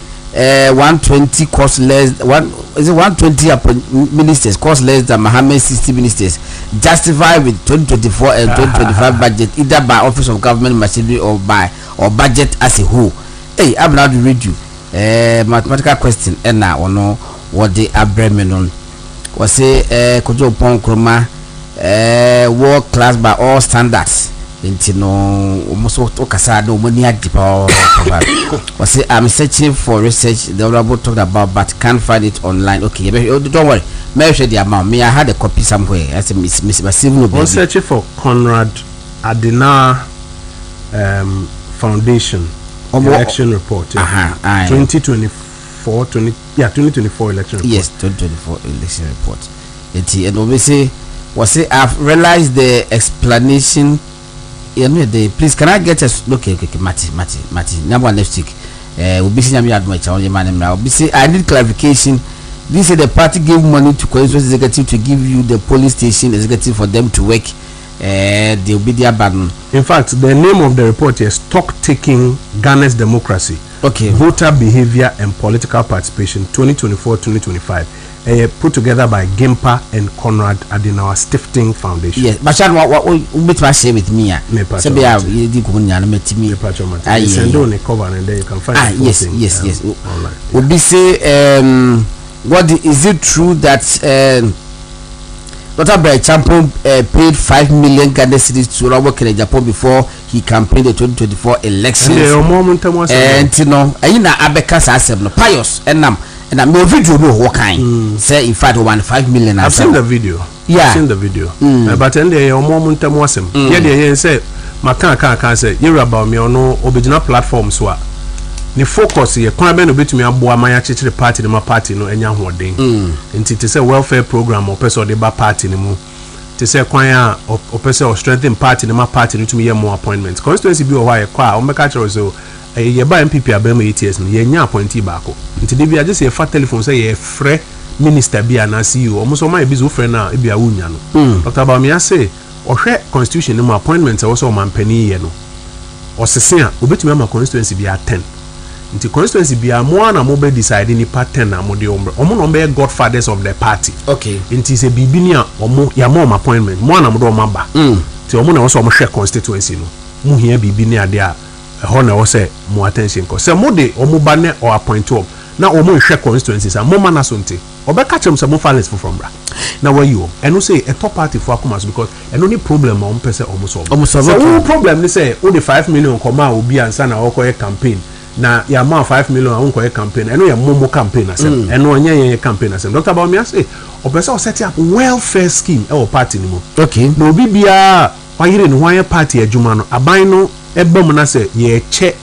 120 cost less one, is it 120 ministers cost less than Mohammed 60 ministers, justify with 2024 and 2025 budget, either by Office of Government Machinery or by or budget as a whole. Hey, Abnadu Radio, mathematical question ɛna ɔno wɔde abrɛ mi no. Wɔsi Kojo Oppong Nkrumah world class by all standards. Nti no wɔn nso wɔkasa na wɔn ani agye paa. Wɔsi, "I'm searching for research the honourable talked about but can't find it online." Okay, yɛbɛ oh, don't worry, mɛhwɛ di ama me. I had a copy somewhere. I say miss miss ma save no wɔn baabi. Search for Konrad Adenauer Foundation election report. Yeah. Aha, aye. 2024, 20, yeah, 2024 election report. Yes, 2024 election report. Nti ɛna obi say, wɔsi, "I've realized the explanation." Yɛn no yɛ de, please can I get a okay, mate mate mate, nyabɔ next week. Obi si Nyame adum ɛkyɛn ɔyɛ maa ne mìíràn. Obi say, "I need clarification. This say the party gave money to constituency executive to give you the polling station executive for them to work." De obi di aba no. In fact, the name of the report is Stock Taking Ghana's Democracy. Voter Behavior and Political Participation 2024-2025. Put together by GIMPA and Konrad Adenauer Stiftung Foundation. Yes, bàtà wa wa o betuma share with me a. Me patro. Sɛbi a yɛ di nkɔmɔ nyinaa no mɛ ti mi. Me patro mate. Aye. Send on the cover and then you can find the full thing online. Yeah. Obi say, what is it true that Dr. Bryan Acheampong paid 5 million Ghana cedis to Honorable Kennedy Agyapong before he campaigned the 2024 elections? Ɛnna ɔmo ntam asɛm. Nti no ɛyi na abɛka saa asɛm no, Pius ɛnam ɛna mɛ video no wɔ kan sɛ in fact wɔn 5 million. I've seen the video. I've seen the video. But ɛnna ɛyɛ ɔmo ntam asɛm. Yɛ deɛ yɛn sɛ maka aka aka sɛ yɛwura Bawumia, ɔno ɔbɛgyina platform so a, ne focus yɛ kwan bɛn na obetumi aboa ma yɛakyekyere party no ma party no anya ahoɔden. Nti te sɛ welfare program a ɔpɛ sɛ ɔde ba party no mu, te sɛ kwan a ɔpɛ sɛ ɔstrengthen party no ma party no tumi yɛ more appointment. Constituency bi wɔ hɔ a yɛkɔ a, ɔmbɛka kyerɛ wo sɛ ɛyɛ yɛba NPP abɛn 8 years no, yɛnya appointee baako. Nti de bi agye sɛ yɛfa telephone sɛ yɛfrɛ minister bi anaa CEO. Ɔmo nso ɔmo ayɛ busy, wofrɛ no a, ebi a wonya no. Dr Bawumia se ɔhwɛ constitution no mu, appointment a ɛwɔ sɛ ɔmampanin yɛ no, ɔsese a obetumi ama constituency bi a 10. Nti constituency bi a mo a na mo bɛ decide nipa 10 a mo de ɔmo, ɔmo na ɔmo bɛyɛ godfathers of the party. Nti sɛ biribi ni a, ɔmo yɛama ɔmo appointment, mo a na mo de ɔmo aba. Nti ɔmo na ɛwɔ sɛ ɔmo hwɛ constituency no mo hia biribi ne adeɛ a. Ɛhɔ na ɛwɔ sɛ mo attention kɔ. Sɛ mo de ɔmo ba ne ɔ appoint wɔm na ɔmo nhwɛ constituencies a, mo ma na so nte ɔbɛka kyerɛ mo sɛ mo fa list foforɔ mbra na wayi wɔm. Ɛno sɛ ɛtɔ party fo akoma so because ɛno ne problem a ɔmo pɛ sɛ ɔmo solve. Ɔmo solve. Sɛ wo problem ne sɛ wode 5 million kɔma a obi ansa na ɔkɔyɛ campaign na yɛama 5 million a wonkɔyɛ campaign, ɛno yɛ momo campaign asɛm. Ɛno ɔnyɛ yɛn yɛ campaign asɛm. Dr Bawumia sɛ ɔpɛ sɛ ɔset up welfare scheme ɛwɔ party no mu na obi biara wayere ne ho ayɛ party adwuma no, aban no ɛba mu na sɛ yɛkyɛ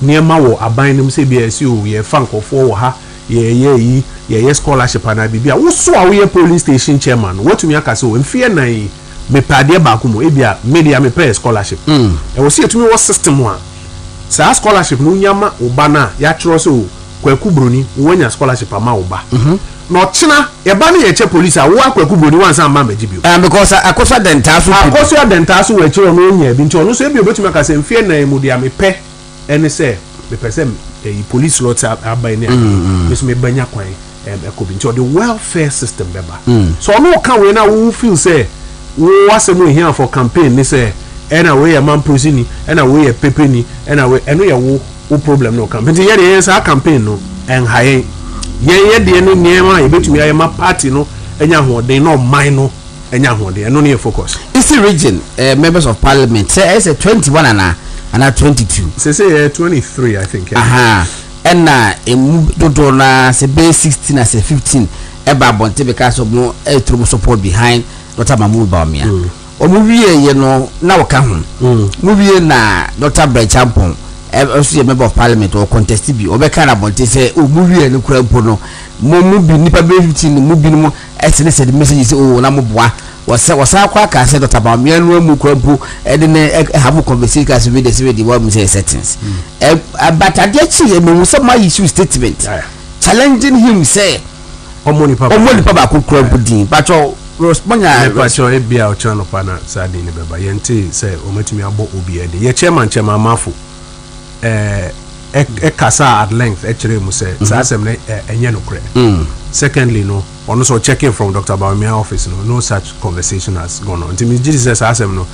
nneɛma wɔ aban no mu, sɛ bi ɛsi o, yɛfa nkɔfoɔ wɔ ha, yɛyɛ yi, yɛyɛ scholarship anaa biribi a woso a woyɛ polling station chairman no, watumi aka sɛ o, mfeɛ 4 yi mepɛ adeɛ baako mu, ebi a media mepɛ yɛ scholarship. Ɛwɔ sɛ yɛtumi wɔ system a saa scholarship no wonya ma wo ba no a, yɛatwerɛ sɛ o, Kwaku Buroni, woanya scholarship ama wo ba, na ɔkyena yɛba no yɛkyɛ police a, wo akwaku Buroni wansa amma magye bio. Because Akosua Dentaa so pɛ bi. Akɔso adantaa so wɔ akyire, ɔno onya bi, nti ɔno nso ebi obetumi aka sɛ mfeɛ 4 mu deɛ mepɛ ɛne sɛ mepɛ sɛ ɛyi police slot aba yi ne ade me nso mebɛnya kwan ɛkɔ bi, nti ɔde welfare system bɛba. So ɔno ka wei na wo feel sɛ wo asɛm ohia for campaign ne sɛ ɛna wei yɛ mamprosini, ɛna wei yɛ pepeni, ɛna wei, ɛno yɛ wo problem no campaign. Nti yɛ deɛ, yɛn saa campaign no ɛnha yɛn. Yɛn yɛ deɛ no, nneɛma a yɛbɛtumi ayɛ ma party no ɛnya ahoɔden na ɔman no ɛnya ahoɔden, ɛno ne yɛ focus. Eastern Region members of parliament sɛ ɛyɛ sɛ 21 ana 22? Sɛ yɛ 23, I think, yeah. Aha, ɛna emu dodoɔ naa sɛ bɛyɛ 16 na sɛ 15 ɛba abɔnten bɛka sɛ ɔmo ɛturo mo support behind Dr Mahmood Bawumia. Ɔmo wie yɛ no na ɔka ho mo wie na Dr Bryan Acheampong nso yɛ member of parliament, ɔwɔ contest bi, ɔbɛka na abɔnten sɛ ɔmo wie no kura mpo no, mo mu bi nipa bɛyɛ 15 mu binom ɛsɛ sɛ de message sɛ o na mo boa wɔsɛ wɔsan akɔ aka sɛ Dr Bawumia no mu kura mpo ɛde ne ɛha conversation ka sɛ bi de sɛ bi de wɔn mu sɛ settings ɛ but adeɛ kyi yɛ mehu sɛ mo ayi issue statement challenging him sɛ ɔmo nipa ɔmo nipa baako kura mpo din patro mɔnya. Mepakyɛw, ebi a ɔkyerɛ no pa na saa din ne bɛba. Yɛnte sɛ ɔmatumi abɔ obi ɛde yɛ chairman Amafo ɛkasa at length ɛkyerɛ mu sɛ saa asɛm no ɛnyɛ nokorɛ. Secondly no, ɔno nso checking from Dr Bawumia office no, no such conversation has gone on, nti megye di sɛ saa asɛm no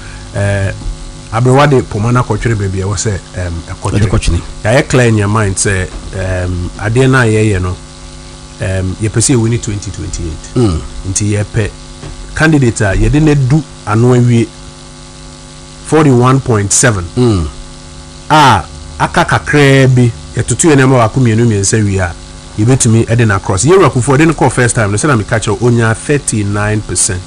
aberewa de poma no akɔtwere baabi a ɛwɔ sɛ ɛde ɛkɔtwere. Kɔtwene. Yɛayɛ clear in your mind sɛ adeɛ no a yɛyɛ no, yɛpɛ sɛ yɛwin 2028, nti yɛpɛ candidate a yɛde no du ano awie 41.7 a aka kakraa bi, yɛtoto yɛ nneɛma baako, mmienu, mmiɛnsa wie a, yɛbɛtumi de no across. Yɛwura Kufuor de no kɔɔ first time no, sɛna meka kyerɛ wo, ɔnya 39%.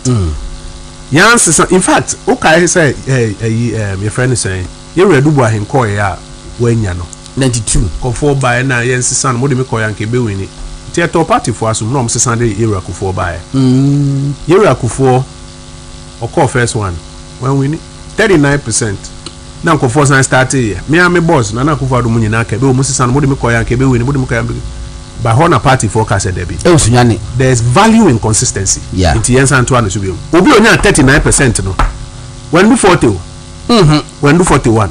Yɛansesa. In fact, wokae sɛ ɛyi yɛfrɛ no sɛn, yɛwura Adu Boahen kɔɔeɛ a wanya no 92. Kɔfoɔ baeɛ na yɛnsesa no, mode me kɔɛ anka ɛbɛwin. Nti ɛtɔ partyfoɔ asom na ɔmo sesa de yɛwura Kufuor baeɛ. Yɛwura Kufuor ɔkɔɔ first one, wanwin, 39%, na nkɔfoɔ san start yɛ me a me boss Nana Akufo Addo mu nyinaa ka ebe ɔmo sesa no, mode me kɔɛ anka ɛbɛwin, mode me kɔɛ anka ba hɔ, na partyfoɔ ka sɛ dabi, ɛwɔ Sunyani. There is value in consistency. Nti yɛn san to ano so bi mu, obi onya 39% no, wɔndu 40 o, wɔndu 41,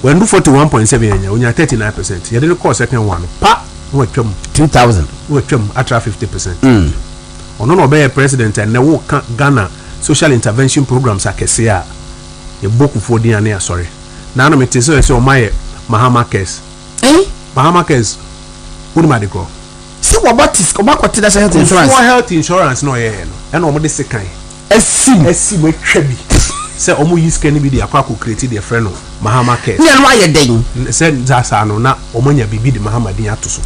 wɔndu 41.7. Yɛn nya onya 39%, yɛde no kɔɔ second one no pa na watwam 2000. Na watwam atra 50%. Ɔno na ɔbɛyɛ president a nnɛ woka Ghana social intervention programs akɛseɛ a yɛbɔ Kufuor din a ne asɔre na ano mete sɛ ɔma yɛ Mahama Cares. Eh? Mahama Cares, wonim ade korɔ? Sɛ wɔbɔ te ɔbɔ akɔte national health insurance. Kufuor health insurance na ɔyɛyɛ no, ɛna ɔmo de sekan ɛsim. Ɛsi mu atwa bi sɛ ɔmo yi sika no bi de akɔ create deɛ frɛ no Mahama Cares. Ne ɛno ayɛ dɛn? Sɛ nsa saa no na ɔmo anya biribi de Mahama din ato so.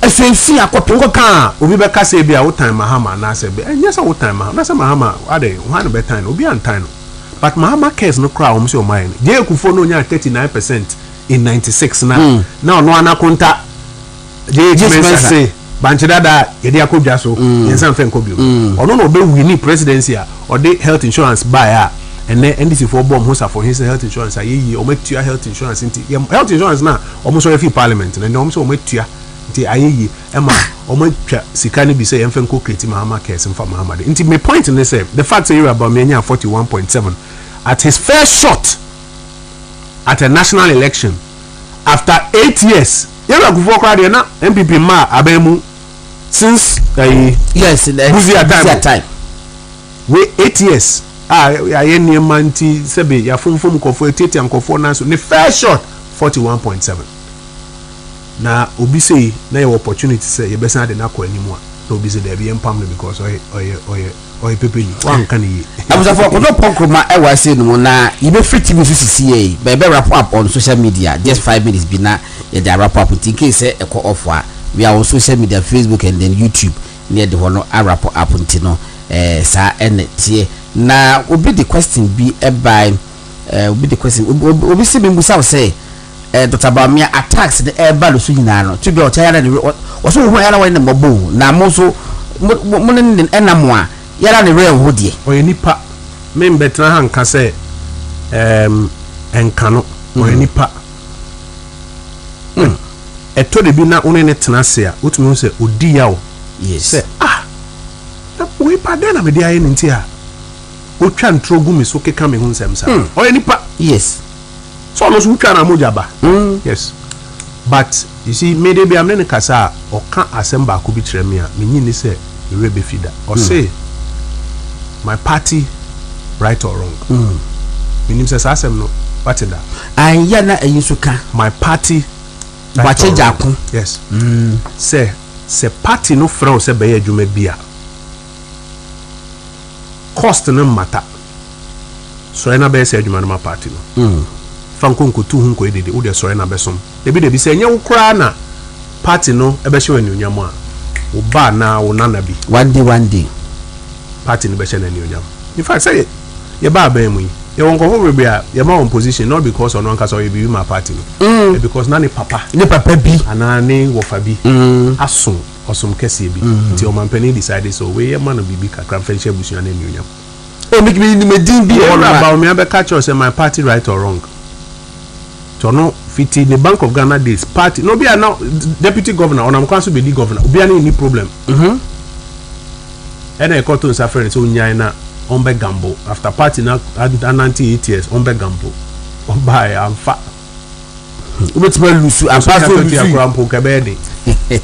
Ɛsɛnsi akɔpem. Woka a, obi bɛka sɛ bi a wotan Mahama anaasɛ bi ɛnyɛ sɛ wotan Mahama na sɛ Mahama ade hwan no bɛtan no, obi antan no, but Mahama Cares no koraa a wɔn sɛ ɔmo ayɛ no, J.A. Kufuor no onya 39% in 96 na ɔno anakonta J.H. J.H. Mensah Mensah. se bankye dada a yɛde akɔ dwa so yɛn nsa nfɛ nkɔ bio, ɔno na ɔbɛ win presidency a ɔde health insurance baeɛ a ɛnɛ NDC foɔ bɔ ɔmo ho safo he sɛ health insurance a yɛyie, ɔmo atua health insurance, nti yɛ health insurance na ɔmo sɔrɔ fi parliament na ɛnɛ ɔmo sɛ ɔmo atua, nti ayɛ yie ɛma ɔmo atwa sika no bi sɛ yɛmfɛ nkɔ create Mahama Cares mfa Mahama de. Nti my point ne sɛ the fact sɛ yɛwura Bawumia nya 41.7 at his first shot at a national election after 8 years, yɛwura Kufuor koraa deɛ na NPP mmaa abɛn mu since ɛyi yes Busia time. Busia time. We 8 years. A yɛayɛ nneɛma nti, sɛbe, yɛafomfom nkɔfoɔ, yɛtiatia nkɔfoɔ nan so. Ne first shot, 41.7. Na obi sei na yɛwɔ opportunity sɛ yɛbɛsan de no akɔ anim a, na obi sɛ daabi, yɛmpam no because ɔyɛ pepeni. Wanka ne yie. Abusafo, Kojo Oppong Nkrumah ɛwɔ ase no mu na yɛbɛfiri TV so sisi yɛ yi, but yɛbɛ wrap up on social media, just 5 minutes bi na yɛde wrap up. Nti in case sɛ ɛkɔ off a, we are on social media, Facebook and then YouTube, ne yɛde hɔ no awrap up. Nti no saa ɛna teɛ. Na obi de question bi ɛbae, obi de question obi si mi mbusa wo sɛ Dr. Bawumia attacks ne ɛɛba no so nyinaa no, tu bi a ɔkyɛ yɛn ne wɔso ohun yɛn wɔn ne mmɔbɔ o, na mo nso mo ne ɛnam a yɛra ne werɛ ho deɛ. Ɔyɛ nipa. Membɛtena ha nka sɛ ɛnka no. Ɔyɛ nipa. Ɛtɔ de bi na wo ne ne tena ase a, wotumi hu sɛ ɔdi yaw sɛ, ah, na wei pa dɛn na mede ayɛ ne nti a ɔtwa ntorɔ gu me so, keka me ho nsɛm saa? Ɔyɛ nipa. Sɛ ɔno nso wotwa na mogya ba. Yes, but you see, me de bia me ne kasa a, ɔka asɛm baako bi kyerɛ me a menyi ni sɛ mewerɛ bɛfi da. Ɔse, "My party, right or wrong." Menim sɛ saa asɛm no wate da. Anyɛ na ɛyi nso ka. My party. Boakye Agyarko. Yes. Sɛ party no frɛ wo sɛ bɛyɛ adwuma bi a, cost no mmata, sɔre na bɛyɛ sɛ adwuma no ma party no. Fa nkɔ nkotu ho nkɔ edidi wo deɛ, sɔre na bɛsom. Ebi debi sɛ ɛnyɛ wo koraa na party no ɛbɛhyɛ wo anuonyam a, wo ba anaa wo nana bi. One day, one day. Party no bɛhyɛ no anuonyam. In fact, sɛ yɛba aban mu yi, yɛwɔ nkɔfo bebree a yɛma wɔn position not because ɔno ankasa ɔyɛ biribi ma party no, because na ne papa ne papa bi anaa ne wɔfa bi aso ɔsom kɛseɛ bi, nti ɔmampanin decide sɛ wei yɛ ma no biribi kakra mfa nhyɛ abusua no anuonyam. O mi mi mi din bi wɔ hɔ nom a. Bawumia bɛka kyerɛ sɛ my party, right or wrong. Nti ɔno fiti ne Bank of Ghana days, party na obi a na deputy governor, ɔnam kwan so bɛdi governor, obiara ne ni problem. Ɛna ɛkɔto nsa frɛ no sɛ onyae na ɔmbɛ gamble after party na anante 8 years, ɔmbɛ gamble. Ɔbaeɛ amfa. Wobɛtumi alose ampa so. Olusu akora mpo nka ɛbɛyɛ den.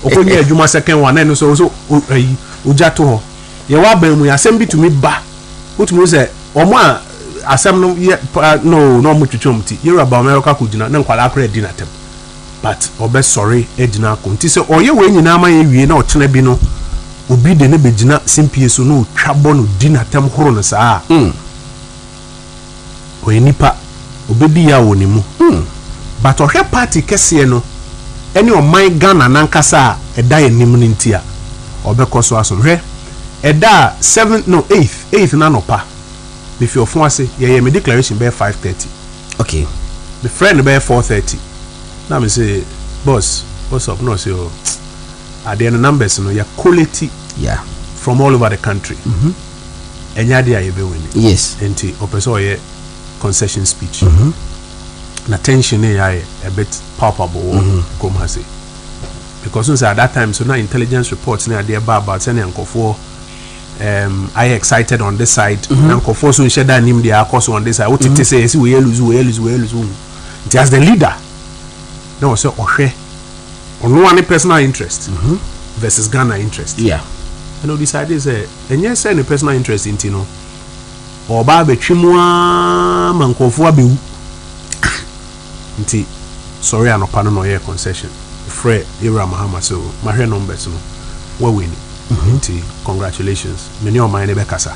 Ɔkɔnyɛ adwuma second one na ɛno so so ayi ogya to hɔ. Yɛwɔ aban mu yi, asɛm bi tumi ba, wotumi sɛ ɔmo a asɛm no yɛ pa no na ɔmo twitwi ɔmo ti. Yɛwura Bawumia bɛkɔ akɔgyina na nkwadaa akora adi n'atɛm, but ɔbɛsɔre agyina ako. Nti sɛ ɔyɛ wei nyinaa ma yɛ wie na ɔkyena bi no obi de ne bɛgyina simpie so na otwa bɔ no, di n'atɛm horo no saa a, ɔyɛ nipa, obɛdi yɛ a wɔ ne mu. But ɔhwɛ party kɛseɛ no ɛne ɔman Ghana nankasa a ɛda yɛn anim no nti a ɔbɛkɔ so asom. Hwɛ, ɛda a seven no, eighth n'anɔpa, mefi ɔfo ase, yɛyɛ me declaration bɛyɛ 5:30. Me frɛ no bɛyɛ 4:30 na me say, "Boss, what's up?" Na ɔsɛ, "Oh, adeɛ no, numbers no yɛ collate from all over the country, ɛnyɛ adeɛ a yɛbɛwin." Nti ɔpɛ sɛ ɔyɛ concession speech na tension ne yɛ ayɛ a bit palpable wɔ kurom ha se, because n sɛ at that time so na intelligence reports ne adeɛ ba about sɛnea nkɔfoɔ ayɛ excited on this side, na nkɔfoɔ so nhyɛ da anim deɛ akɔ so on this side. Wotete sɛ yɛsi wɔyɛ lose, wɔyɛ lose, wɔyɛ lose, wɔn. Nti as the leader na wɔ sɛ ɔhwɛ ɔno a ne personal interest versus Ghana interest. Ɛna ɔdecide sɛ ɛnyɛ sɛ ne personal interest nti no ɔba abɛtwe mu aa ma nkɔfoɔ abɛwu. Nti sɔre anɔpa no na ɔyɛ concession, frɛ Ewura Mahama sɛ, o mahwɛ numbers no, wawin, nti congratulations, me ne ɔman ne bɛkasa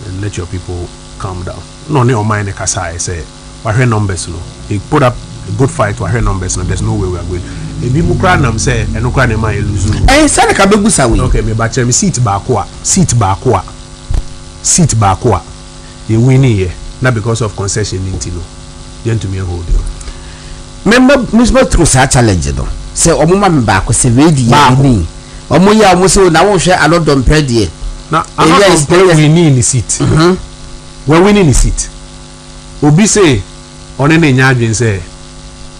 and let your people calm down. Na ɔne ɔman ne kasa ayɛ sɛ wahwɛ numbers no, he put up a good fight. Wahwɛ numbers no, there's no way we are going. Ebi mu koraa nam sɛ ɛno koraa na ɛma yɛ lose. Ɛn sɛ ka bɛgu sa wei. Okay, me ba kyerɛ me seat baako a, seat baako a yɛ win yɛ na because of concession ni nti no yɛntumi hold on. Mɛma mesoma turo saa challenge no sɛ ɔmo ma me baako sɛ wei di yɛ Baako. ni ɔmo yɛ a, ɔmo sɛ na wɔnhwɛ Annoh-Dompreh deɛ. Na Annoh-Dompreh winning ne seat, wɔ winning ne seat, obi say ɔne ne nya adwene sɛ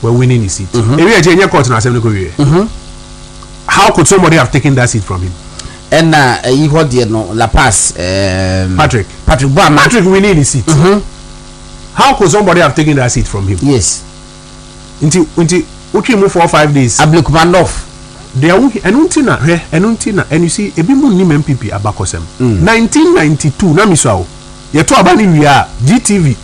wɔ winning ne seat. Ewi akyi ɛnyɛ court na asɛm no kɔ wie. How could somebody have taken that seat from him? Ɛna ɛyi hɔ deɛ no, Lapaz Patrick. Patrick Boama. Patrick winning ne seat, how could somebody have taken that seat from him? Nti wotwi mu 4, 5 days. Ablekuma North. Deɛ wo ɛno nti na hwɛ, ɛno nti na, and you see, ebi mu nim NPP abakɔsɛm. 1992 na misua o. Yɛto aba no wie a, GTV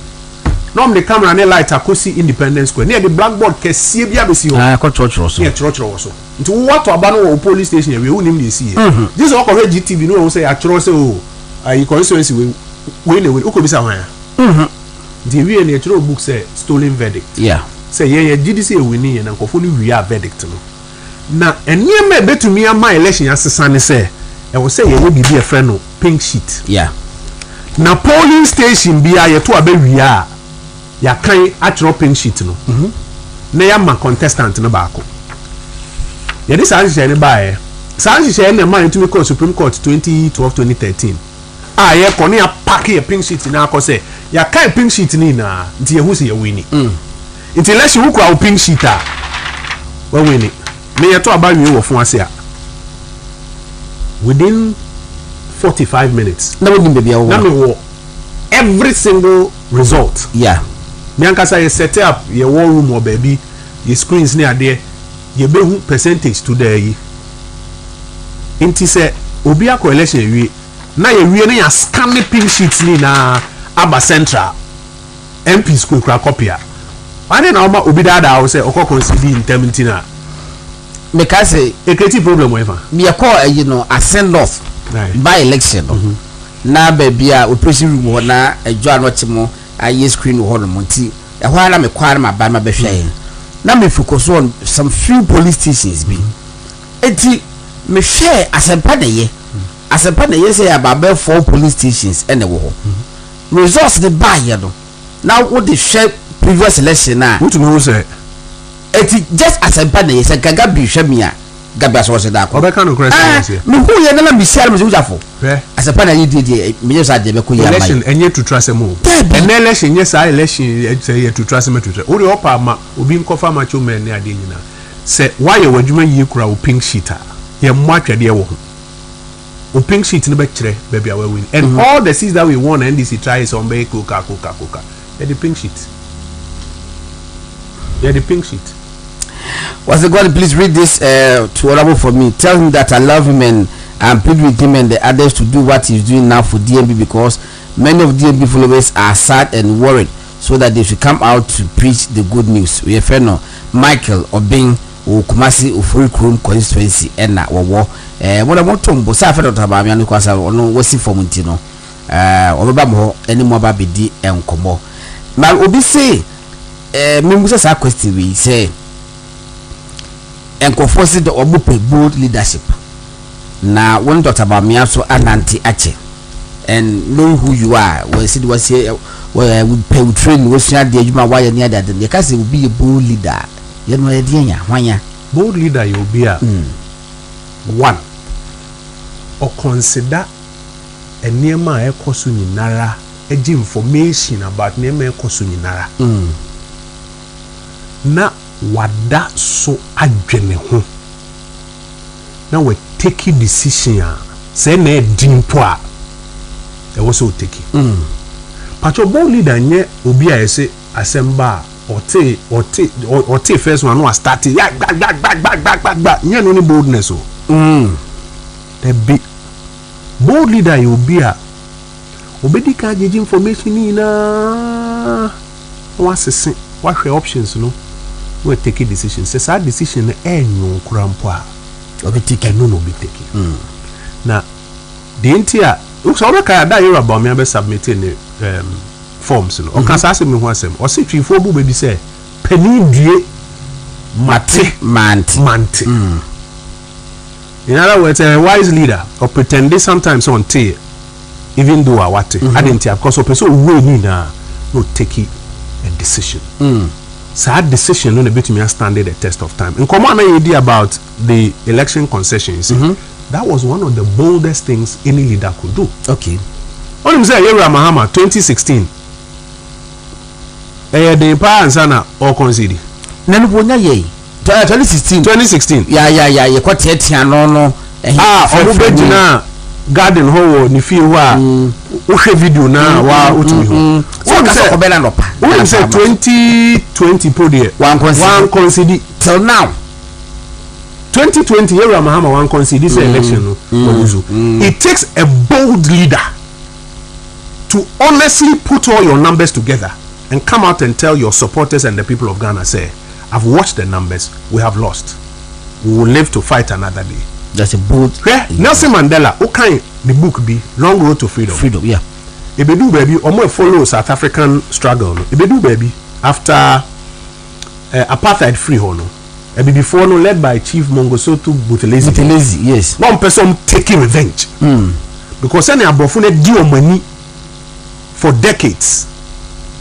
na wɔn de camera ne light akɔsi Independence Square ne yɛde blackboard kɛseɛ bi abɛsi hɔ. Ah, ɛkɔtwerɛtwerɛ so. Ne yɛtwerɛtwerɛ wɔ so. Nti wo wato aba no wɔ wo polling station awie, wonim deɛ ɛsiiɛ. Gye sɛ wɔkɔhwɛ GTV ne wɔhu sɛ yɛatwerɛ sɛ o ayi constituency wei wei na wei, wokɔbisa hwan a? Nti ewie no yɛtwerɛ wɔ book sɛ stolen verdict. Yeah. Sɛ yɛn yɛgye di sɛ yɛwini yɛn na nkurɔfoɔ no wiaa verdict no. Na nneɛma a ɛbɛtumi ama election asesa ne sɛ ɛwɔ sɛ yɛyɛ biribi a yɛfrɛ no pink sheet. Yeah. Na polling station biara yɛto aba wie a, yɛakan atwerɛ pink sheet no na yɛama contestant no baako. Yɛde saa nhyehyɛe no baeɛ. Saa nhyehyɛe no na ɛma yɛtumi kɔɔ Supreme Court 2012, 2013 a yɛkɔ ne yɛapake yɛ pink sheet no akɔ sɛ yɛakan pink sheet no nyinaa nti yɛhu sɛ yɛwini. Nti election wokura wo pink sheet a, wawini. Me yɛto aba wie wɔ fo ase a, within 45 minutes na wonim baabi a wowɔ. Na mewɔ every single result. Me ankasa yɛ set up yɛ war room wɔ baabi, yɛ screens ne adeɛ, yɛbɛhu percentage to da yi. Nti sɛ obi akɔ election awie na yɛwie na yɛascan ne pink sheets ne nyinaa aba central, MPs kurakura copy a, ade na ɔma obi daadaa wo sɛ ɔkɔ concede ntɛm nti na meka sɛ ɛcreate problem wɔ ɛfa. Yɛkɔ ayi no, Assin North by election no, na baabi a operation room hɔ na adwa no ɔkye mo ayɛ screen wɔ hɔ nom, nti ɛhɔ ara na mekɔ ara na maba ma bɛhwɛ yɛn na me focus on some few police stations bi. Eti mehwɛ Asɛmpa na ɛyɛ Asɛmpa na ɛyɛ sɛ yɛ aba four police stations ɛna ɛwɔ hɔ. Results ne baayɛ no na wode hwɛ previous election na wotumi hu sɛ eti just Asɛmpa na ɛyɛ sɛ nka Gabi hwɛ mi a, Gabi asɔwɔsɛ daako. Ɔbɛka no korɛ sɛ wɔseɛ. Mehu yɛ nana mehyia no, mesɛ wogyafo hwɛ. Asɛmpa na yɛ die deɛ menyɛ sɛ adeɛ bɛkɔ yi ama election yi. Ɛnyɛ tutu asɛm o. Dabi. Ɛnɛ election nyɛ saa election sɛ yɛ tutu asɛm atutu wode ɔpa ama obi nkɔfa macho men ne adeɛ nyinaa sɛ woayɛ w'adwuma yie kura wo pink sheet a, yɛmmɔ atwɛdeɛ wɔ ho. Wo pink sheet no bɛkyerɛ baabi a wawin and all the seats that we won, NDC try sɛ ɔmbɛyɛ koka koka koka, yɛde pink sheet, yɛde pink sheet. Was it God, please read this to Honorable for me. Tell him that I love him and I'm pleading with him and the others to do what he's doing now for DMB because many of DMB followers are sad and worried, so that they should come out to preach the good news. We are no Michael Obeng wɔ Kumasi Oforikrom constituency ɛna wɔwɔ wɔn a wɔto mbo sɛ afɛ Dr. Bawumia no kwasa ɔno wɔsi fam nti no wɔbɛba mo hɔ ɛne mo aba abɛdi nkɔmmɔ. Na obi se mímu sɛ saa question wei sɛ nkurɔfoɔ si dɛ wɔn pɛ bold leadership na wɔn Dr. Bawumia so anante akyɛ and knowing who you are, wɔsi de wɔsi wɔ pɛ wo train, wɔsua adeɛ, adwuma a wɔayɛ ne ade ade no, yɛka sɛ obi yɛ bold leader a, yɛn no yɛ deɛ nya hwanya? Bold leader yɛ obi a one ɔconsider nneɛma a ɛkɔ so nyinara, gye information about nneɛma a ɛkɔ so nyinara na wada so adwene ho na watake decision a sɛ na ɛdi mpo a ɛwɔ sɛ ɔtake. Patro, bold leader nyɛ obi a yɛsɛ asɛm ba a ɔte ɔte ɔte first one no a start ya gba gba gba gba gba gba gba, nyɛ no ne boldness o. Dabi, bold leader yɛ obi a obedi kan agyegye information ne nyinaa na wasese wahwɛ options no na watake decision sɛ saa decision no ɛnwo kora mpo a obi take. Ɛno na obi take. Na deɛ nti a sɛ wɔbɛka ada yɛwura Bawumia bɛ submit ne forms no, ɔka saa asɛm yi ho asɛm, ɔse Twifoɔ bu baabi sɛ panin due mate mante. Mante. In other words, a wise leader or pretend sometimes ɔnte even though a wate ade nti a because ɔpɛ sɛ owó ni nyinaa na ɔtake a decision. Saa decision no na ebetumi stand the test of time. Nkɔmɔ a na yɛdi about the election concessions, that was one of the boldest things any leader could do. Ɔnim sɛ yɛwura Mahama 2016 ɛyɛ den paa ansa na ɔconcede. Na no wonya yɛ 2016. 2016. Ya yɛkɔ teatea no. A ɔmo bɛ gyina garden hɔ wɔ ne fie hɔ a wohwɛ video na wa wotumi hɔ. Sɛ ɔka sɛ ɔbɛ na nɔpa. Wonim sɛ 2020 po deɛ Wanconcede. Wanconcede. Till now. 2020 yɛwura Mahama wanconcede sɛ election no wɔlose. It takes a bold leader. To honestly put all your numbers together and come out and tell your supporters and the people of Ghana, say, "I've watched the numbers, we have lost. We will live to fight another day." That's a bold. Hwɛ, Nelson Mandela, wokan ne book bi, Long Road to Freedom. Freedom, yeah. Ebedu baabi, ɔmo follow South African struggle no, ebedu baabi after apartheid free hɔ no, abibifoɔ no led by Chief Mangosuthu Buthelezi. Buthelezi, yes. Na ɔmo pɛ sɛ ɔmo take revenge because sɛnea aborɔfo no di ɔmo ani for decades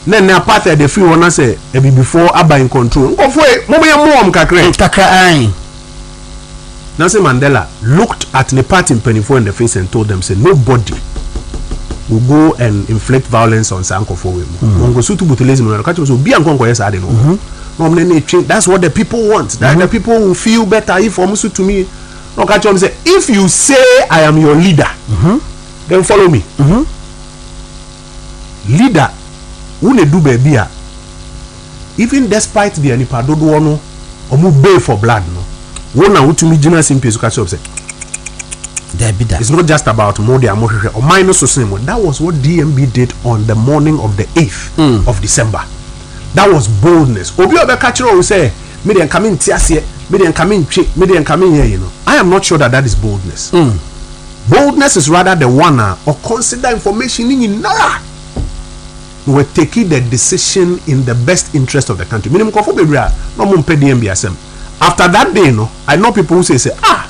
na ɛnɛ apartheid free hɔ na sɛ abibifoɔ aba in control, nkɔfoɔ yi mo yɛ mo wɔn kakra. Kakra ayi. Nelson Mandela looked at the party mpanimfoɔ in the face and told them, say, nobody will go and inflict violence on saa nkɔfoɔ wei mu. Mangosuthu Buthelezi mu na ɔka kyerɛ sɛ obi a nkɔnkɔyɛ saa de no na ɔmo ne ne twe, that's what the people want, that the people will feel better if ɔmo so to me, na ɔka kyerɛ ɔmo sɛ, if you say I am your leader, then follow me. Leader wo na edu baabi a, even despite the nipa dodoɔ no ɔmo bay for blood no, wo na wotumi gyina simpie so ka kyerɛ ɔmo sɛ Dabi da. It's not just about mo de a mo hwehwɛ ɔman no so sen mo. That was what DMB did on the morning of the 8th of December. That was boldness. Obi a ɔbɛka kyerɛ wo sɛ me deɛ nka me nte aseɛ, me deɛ nka me ntwe, me deɛ nka me nyɛ yi no, I am not sure that that is boldness. Boldness is rather the one a or consider information ni nyinara na wɔ take the decision in the best interest of the country. Minim nkɔfo bebree a na ɔmo mpɛ DMB asɛm. After that day no, I know people who say, ah,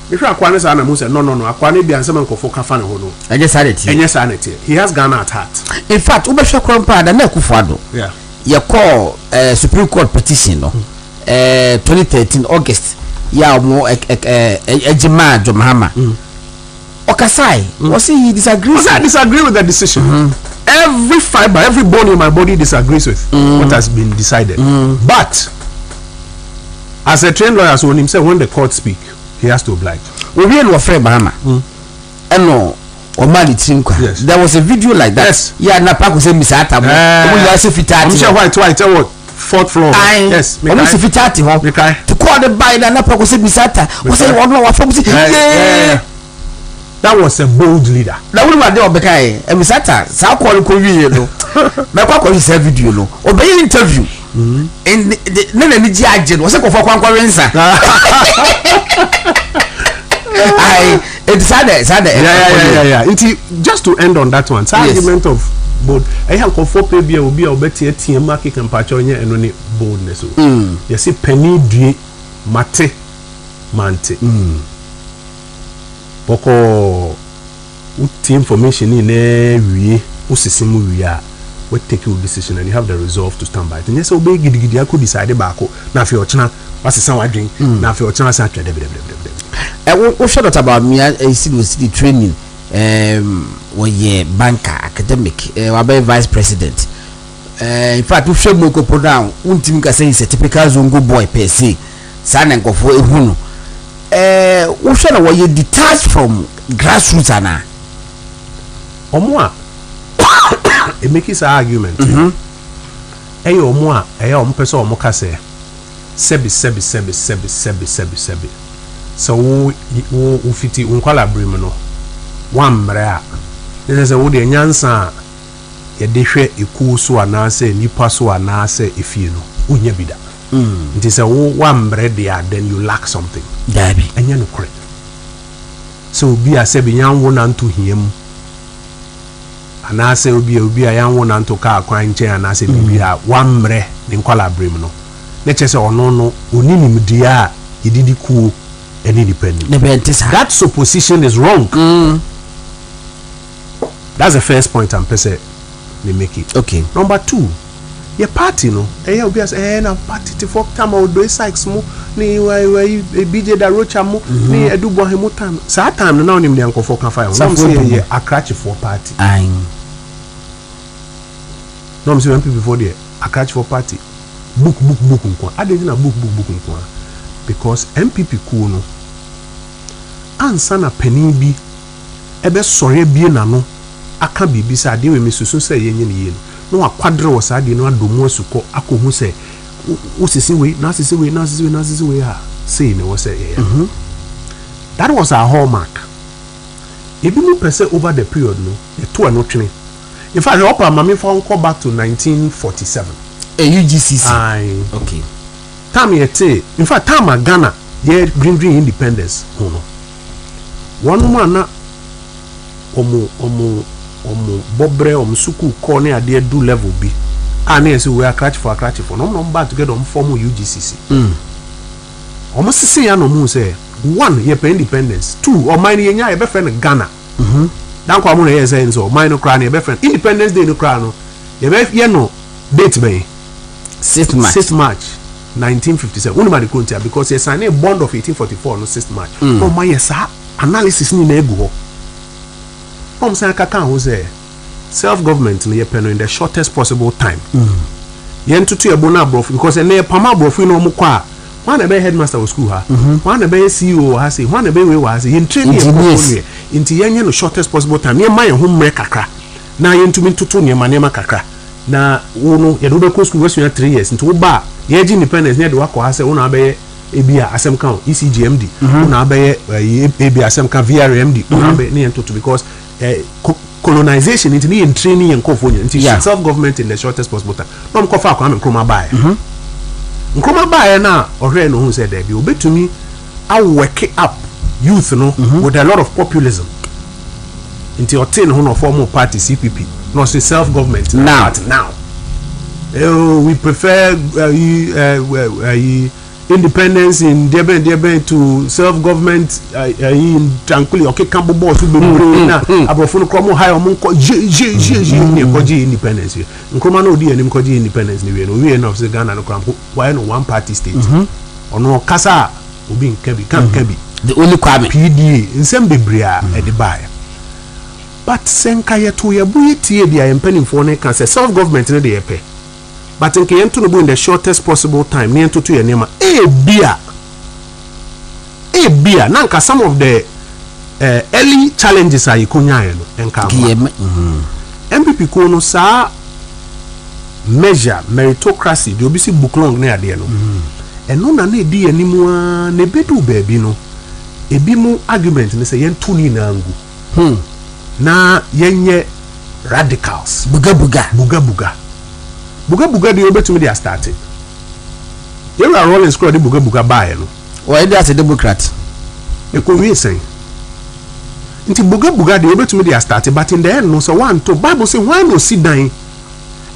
mehwɛ akwa ne saa na mo sɛ no, no, no, akwa ne bi ansɛm a nkɔfo ka fa ne ho no ɛnyɛ saa de tie. Ɛnyɛ saa na ɛteɛ. He has Ghana at heart. In fact, wobɛhwɛ korɔ mpa a Nana Akufo Addo yɛkɔɔ Supreme Court petition no 2013 August yɛ a ɔmo ɛgye maa John Mahama, ɔkasae, wɔsi he disagrees. Because I disagree with the decision. Every fiber, every bone in my body disagrees with what has been decided. But as a trained lawyer, so when him say when the court speak, he has to oblige. Owie no, wɔfrɛ Mahama ɛnɔ ɔmaa ne tiri nkwa. There was a video like that. Yeah, na paako sɛ misa ata mo ɔmo nyinaa sɛ fitaa I'm te sure hɔ. White white ɛwɔ fourth floor. Ayi. Ɔmo sɛ fitaa te hɔ. Mekae. Te kɔɔ de ba yi na paako sɛ misa ata wɔsɛ ɔno a wafɔm sɛ yee. That was a bold leader. Na wuli wa de ɔbɛka yɛ ɛmisa ta saa kɔɔ no kɔ wie no, mɛkɔ akɔhwɛ saa video no, ɔbɛyɛ interview ne n'ani gye agye no, wɔsɛ kɔfɔ kwankɔwe nsa ayi eti saa de saa de. Yeah. Nti just to end on that one, saa argument of bold, ɛyɛ nkɔfoɔ pɛ bi a obi a ɔbɛteatea mu akeka mpakyɛw, nyɛ ɛno ne boldness o. Yɛsi panin due mate mante. Bɔkɔɔ wotie information ni nyinaa wie, wosisi mu wie a, we take your decision and you have the resolve to stand by it. Nyɛ sɛ wobɛyɛ gidigidi akɔ decide baako na afei ɔkyena wasesa wadwen na afei ɔkyena wasan atwa. Dɛbi, dɛbi, dɛbi, dɛbi. Ɛ wo wohwɛ Dr. Bawumia esi na osi di training, wɔyɛ banker, academic, wabɛyɛ vice president. In fact, wohwɛ mu ekopo no a, wontumi ka sɛ he's a typical Zongo boy per se. Saa na nkɔfoɔ ehu no. Wohwɛ na wɔyɛ detached from grassroots ana? Ɔmo a emeki saa argument ɛyɛ ɔmo a ɛyɛ ɔmo pɛ sɛ ɔmo ka sɛ sɛbi, sɛbi, sɛbi, sɛbi, sɛbi, sɛbi, sɛbi, sɛ wo wo fiti wo nkwala bere mu no wammrɛ a, ne sɛ wo deɛ nyansa a yɛde hwɛ ekuo so anaasɛ nipa so anaasɛ efie no, wonya bi da. Nti sɛ wo wammrɛ deɛ a, then you lack something. Daabi. Ɛnyɛ nokorɛ sɛ obi a sɛbi yanwo nanto hia mu anaasɛ obi a yanwo nanto kaa kwan nkyɛn anaasɛ biribi a wammrɛ ne nkwala bere mu no, ne kyerɛ sɛ ɔno no oni nimdeɛ a yɛdidi kuo ɛne nipa nim. Ne bɛn te saa. That supposition is wrong. That's the first point I'm pɛ sɛ me make it. Number two, yɛ party no, ɛyɛ obi asɛ ɛyɛ na party ti fɔ time a Odoi Sykes mu ne wai BJ Da Rocha mu ne Edu Boahen mu time, saa time no na onim deɛ nkɔfɔ ka fa yɛ ho na ɔmo sɛ Safo. yɛ akrakyefoɔ party. Na ɔmo sɛ NPP foɔ deɛ, akrakyefoɔ party, book, book, book nko a adi na book, book, book nko a, because NPP kuo no ansa na panin bi ɛbɛsɔre abie n'ano aka biribi sɛ adeɛ wɔ mi susu sɛ yɛnyɛ ne yie no, na wakwadere wɔ saa adeɛ no adɔ mu asukɔ akɔhu sɛ wosisi wei na asisi wei na asisi wei na asisi wei a, sei na ɛwɔ sɛ yɛyɛ no. That was our hallmark. Ebi mu pɛ sɛ over the period no yɛto ɛno twene. In fact, ɔpa maame fa nkɔ back to 1947. UGCC. Aye. Okay. Time yɛ te, in fact, time a Ghana yɛ dwindwin independence ho no, wɔn mu a na ɔmo bɔbrɛ, ɔmo sukuu kɔ ne adeɛ du level bi a ne yɛ sɛ wei akrakyefo akrakyefo na ɔmo na ɔmo ba together, ɔmo form UGCC. Ɔmo sisi ya na ɔmo sɛ, one, yɛpɛ independence; two, ɔman no yɛnya, yɛbɛfrɛ no Ghana. Dankwa mo na yɛ sɛ nso ɔman no koraa no, yɛbɛfrɛ no Independence Day no koraa no, yɛbɛyɛ no date bɛn? 6 March. 6 March 1957. Wọ́n ní ma de kuro ntia because yɛ sign a bond of 1844 no 6 March. Na ɔmo ayɛ saa analysis ni na egu hɔ na ɔmo san kaka ho sɛ self government no, yɛpɛ no in the shortest possible time. Yɛn tutu yɛ bo na aborɔfo, because ɛnɛ yɛ pam aborɔfo yi na ɔmo kɔ a, wɔn na ɛbɛyɛ headmaster wɔ school ha, wɔn na ɛbɛyɛ CEO wɔ ha se, wɔn na ɛbɛyɛ wei wɔ ha se, yɛn train yɛ kɔkɔ Engineers. nua. Nti yɛn nyɛ no shortest possible time, yɛn ma yɛn ho mmerɛ kakra na yɛntumi ntoto nneɛma nneɛma kakra. Na wo no, yɛde wobɛkɔ school, wasua 3 years, nti wo ba a, yɛgye independence ne yɛde wakɔ ha sɛ wo na abɛyɛ ebi a asɛm ka o ECGMD, wo na abɛyɛ ɛyi ebi asɛm ka VRMD, wo na abɛyɛ ne yɛn toto because colonization nti ne yɛn training yɛn nkɔfoɔ nyɛ nti self government in the shortest possible time. Na ɔmo kɔfa Kwame Nkrumah baeɛ. Nkrumah baeɛ na ɔhwɛ no ho sɛ dɛbi, obetumi awake up youth no with a lot of populism, nti ɔte ne ho na ɔform party CPP na ɔsɛ self government Now. Party now. Oh, we prefer independence in deɛbɛn deɛbɛn to self government in tranquility. Ɔkeka bobɔ so bebree na aborɔfo no korɔ mo ha ɔmo nkɔ ye ye ye ye ne ɛkɔgye independence yi. Nkrumah na odi anim kɔgye independence ne wie no, owie na ɔsɛ Ghana no koraa mpo wayɛ no one party state. Ɔno ɔkasa a, obi nka bi ka nka bi. The only Kwame. PDA nsɛm bebree a ɛde baeɛ, but sɛ nka yɛto yɛbo yɛtie deɛ yɛn mpanimfoɔ no ka sɛ self government no de yɛpɛ, but nka yɛnto no bo in the shortest possible time ne yɛntoto yɛn nneɛma, ebia na nka some of the early challenges a yɛkɔnyaeɛ no nka Nka ama yɛ NPP kuo no saa measure meritocracy deɛ obi si book long ne adeɛ no, ɛno na edi anim aa na ebedu baabi no, ebi mu argument ne sɛ yɛnto ne nyinaa ngu na yɛnyɛ radicals. Buga buga. Buga buga, buga buga deɛ, wobɛtumi de astart. Yɛwura Rawlings kora de buga buga baeɛ no, Wɔyɛ de as a Democrat. Ɛkɔwie sɛn? Nti buga buga deɛ, wobɛtumi de astart, but in the end no, sɛ woanto Bible sɛ hwan na osi dan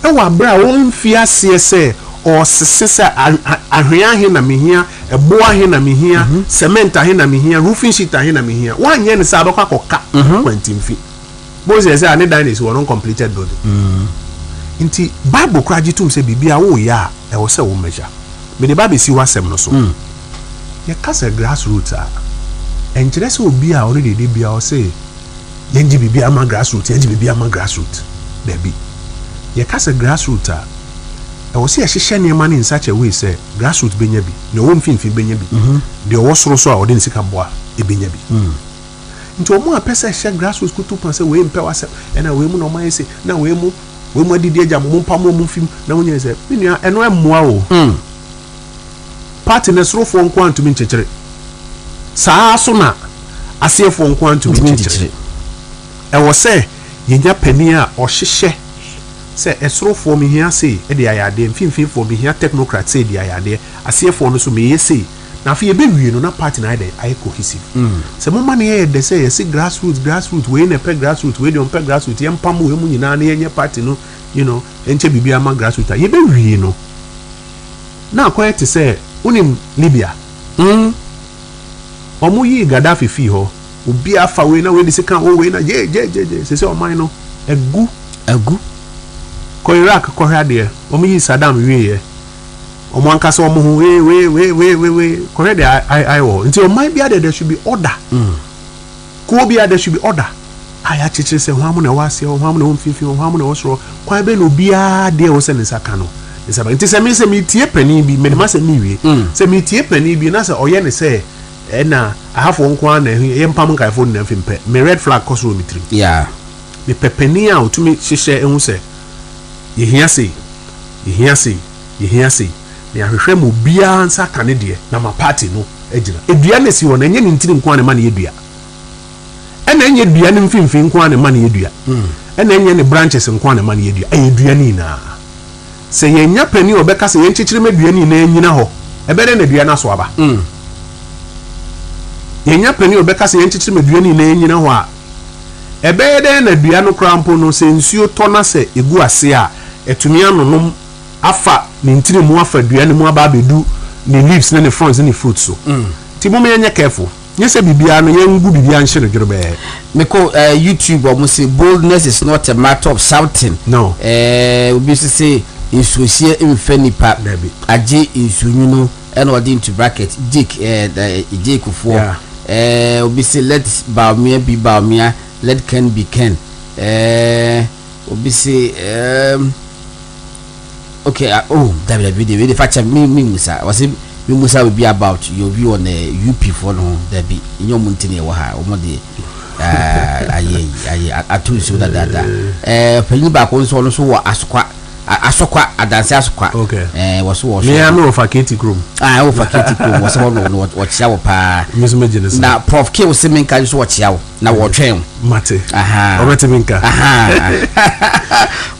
ɛwɔ aberɛ a wɔmfi aseɛ sɛ ɔsese sɛ ahwea ahe na mehia, ɛbo ahe na mehia, cement ahe na mehia, roofing sheet ahe na mehia, woanyɛ ne sɛ abɛkɔ akɔka kwantimfi bóyá sɛ a ne dan na esi wɔ no uncompleted building. Nti Bible koraa gye tom sɛ biribi a woyɛ a, ɛwɔ sɛ wo measure. Mede ba bɛsi w'asɛm no so. Yɛka sɛ grassroots a, ɛnkyerɛ sɛ obi a ɔno dede bia ɔsɛ yɛngye biribi ama grassroots, yɛngye biribi ama grassroots. Dabi, yɛka sɛ grassroots a, ɛwɔ sɛ yɛhyehyɛ nneɛma no in such a way sɛ grassroots bɛnya bi, deɛ ɔwɔ mfimfini bɛnya bi, deɛ ɔwɔ soro so a ɔde ne sika boa ɛbɛnya bi. Nti ɔmo a pɛ sɛ ɛhyɛ grassroots kutu pan sɛ wei mpɛ w'asɛm, ɛna wei mu na ɔmo ayɛ se na wei mu adidi agya mo, mo mpa mo, mo mfim na mo nyɛ sɛ me nua, ɛno ɛmmoa o. Party na sorofoɔ nko antumi nkyekyere saa so na aseɛfoɔ nko antumi ntumi nkyekyere. nkyekyere. Ɛwɔ sɛ yɛnya panin a ɔhyehyɛ sɛ ɛsorofoɔ mehia sei ɛde ayɛ adeɛ, mfimfinifoɔ mehia technocrat sei de ayɛ adeɛ, aseɛfoɔ no so meyɛ sei, na afei yɛbɛwie no na party na ayɛ dɛn? Ayɛ cohesive. Sɛ moma no yɛyɛ dɛ sɛ yɛse grassroot, grassroot wei na ɛpɛ grassroot, wei deɛ ɔmpɛ grassroot, yɛmpam wei mu nyinaa na yɛnyɛ party no ɛnkyɛ biribi ama grassroot a, yɛbɛwie no na akɔyɛ te sɛ wonim Libya. Ɔmo yii Gaddafi fii hɔ, obi afa wei na wei de sika o wei na gye gye gye gye sɛ ɔman no egu. Agu. Kɔ Iraq kɔhwɛ adeɛ, ɔmo yii Saddam wieɛ, ɔmo ankasa ɔmo ho wei wei wei wei wei wei, kɔhwɛ deɛ ayɛ wɔ hɔ. Nti ɔman bi adeɛ, there should be order. Kuo bi a, there should be order a yɛakyekyere sɛ hwan mo na ɛwɔ aseɛ hɔ, hwan mo na ɛwɔ mfimfini hɔ, hwan mo na ɛwɔ soro. Kwan bɛn na obiara deɛ ɛwɔ sɛ ne nsa ka no ne nsa bɛka? Nti sɛ me sɛ metie panin bi, mede ma sɛ mewie sɛ metie panin bi na sɛ ɔyɛ ne sɛ ɛna ahafoɔ nko ara na ɛho yɛmpam nkaefoɔ no na mfi mpɛ me, red flag kɔ soro wɔ me tirim. Mepɛ panin a ɔtumi hyehyɛ ehu sɛ yɛhia sei, yɛhia sei, yɛhia sei, na yɛahwehwɛ ma obiara nsa ka ne deɛ na ma party no agyina. Edua no esi hɔ no, ɛnyɛ ne ntiri nko ara na ɛma no yɛ dua, ɛna ɛnyɛ dua no mfimfini nko ara na ɛma no yɛ dua. Ɛna ɛnyɛ ne branches nko a na ɛma no yɛ dua, ɛyɛ dua no nyinaa. Sɛ yɛnya panin a ɔbɛka sɛ yɛnkyekyere ma dua no nyinaa nnyina hɔ, ɛbɛyɛ dɛn na dua no aso aba? Yɛnya panin a ɔbɛka sɛ yɛnkyekyere ma dua no nyinaa nnyina hɔ a, ɛbɛyɛ dɛn na dua no koraa mpo no, sɛ nsuo tɔ na sɛ ɛgu ase a, atumi anonom afa ne ntini mu afa dua no mu aba abɛdu ne leaves ne ne fronds ne ne fruits so? Nti momma yɛnyɛ careful. Nyɛ sɛ biribiara no yɛngu biribiara nhyɛ no dworobɛɛ. Mekɔ YouTube, ɔmo se boldness is not a matter of shouting. No. Obi nso se nsuohyɛ mfa nipa. Dabi. Agye nsuonwunu ɛna ɔde into bracket Jake, Jake foɔ. Obi se let Bawumia be Bawumia, let Ken be Ken. Obi se okay, oh, dabi dabi de wei de fa kyɛ me, me musa wɔsi me musa obi about your view on UP foɔ no ho. Dabi, nyɛ ɔmo nti na ɛwɔ ha, ɔmo de ayɛ ayɛ ato nsuo dadaada. Panyin baako nso, ɔno nso wɔ Asokwa, Asokwa Adanse Asokwa. Wɔso wɔ so. Mea me wɔ fa Keti kurom. Ah, ɛwɔ fa Keti kurom, wɔsɛ hɔ no wɔkyea wɔ paa. Me nso megye ne so. Na Prof K wɔ sɛ menka nso wɔkyea wo na wɔtwɛn wo. Mate. Ɔbɛte me nka.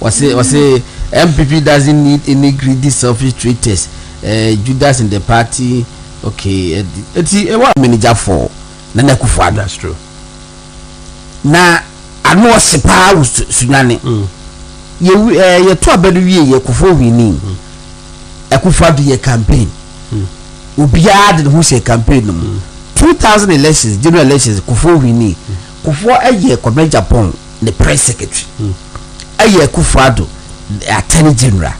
Wɔse NPP doesn't need any greedy, selfish traitors, Judas in the party. Okay, eti ɛwɔ manager for Nana Akufo-Addo. That's true. Na ano ɔhye paa wɔ Sunyani. Yɛ yɛto aba no wie yɛ Kufuor win. Akufo-Addo yɛ campaign. Obiara de ne ho hyɛ campaign no mu. 2000 elections, general elections, Kufuor win. Kufuor ɛyɛ Kwabena Agyapong ne press secretary. Ɛyɛ Akufo-Addo attorney general.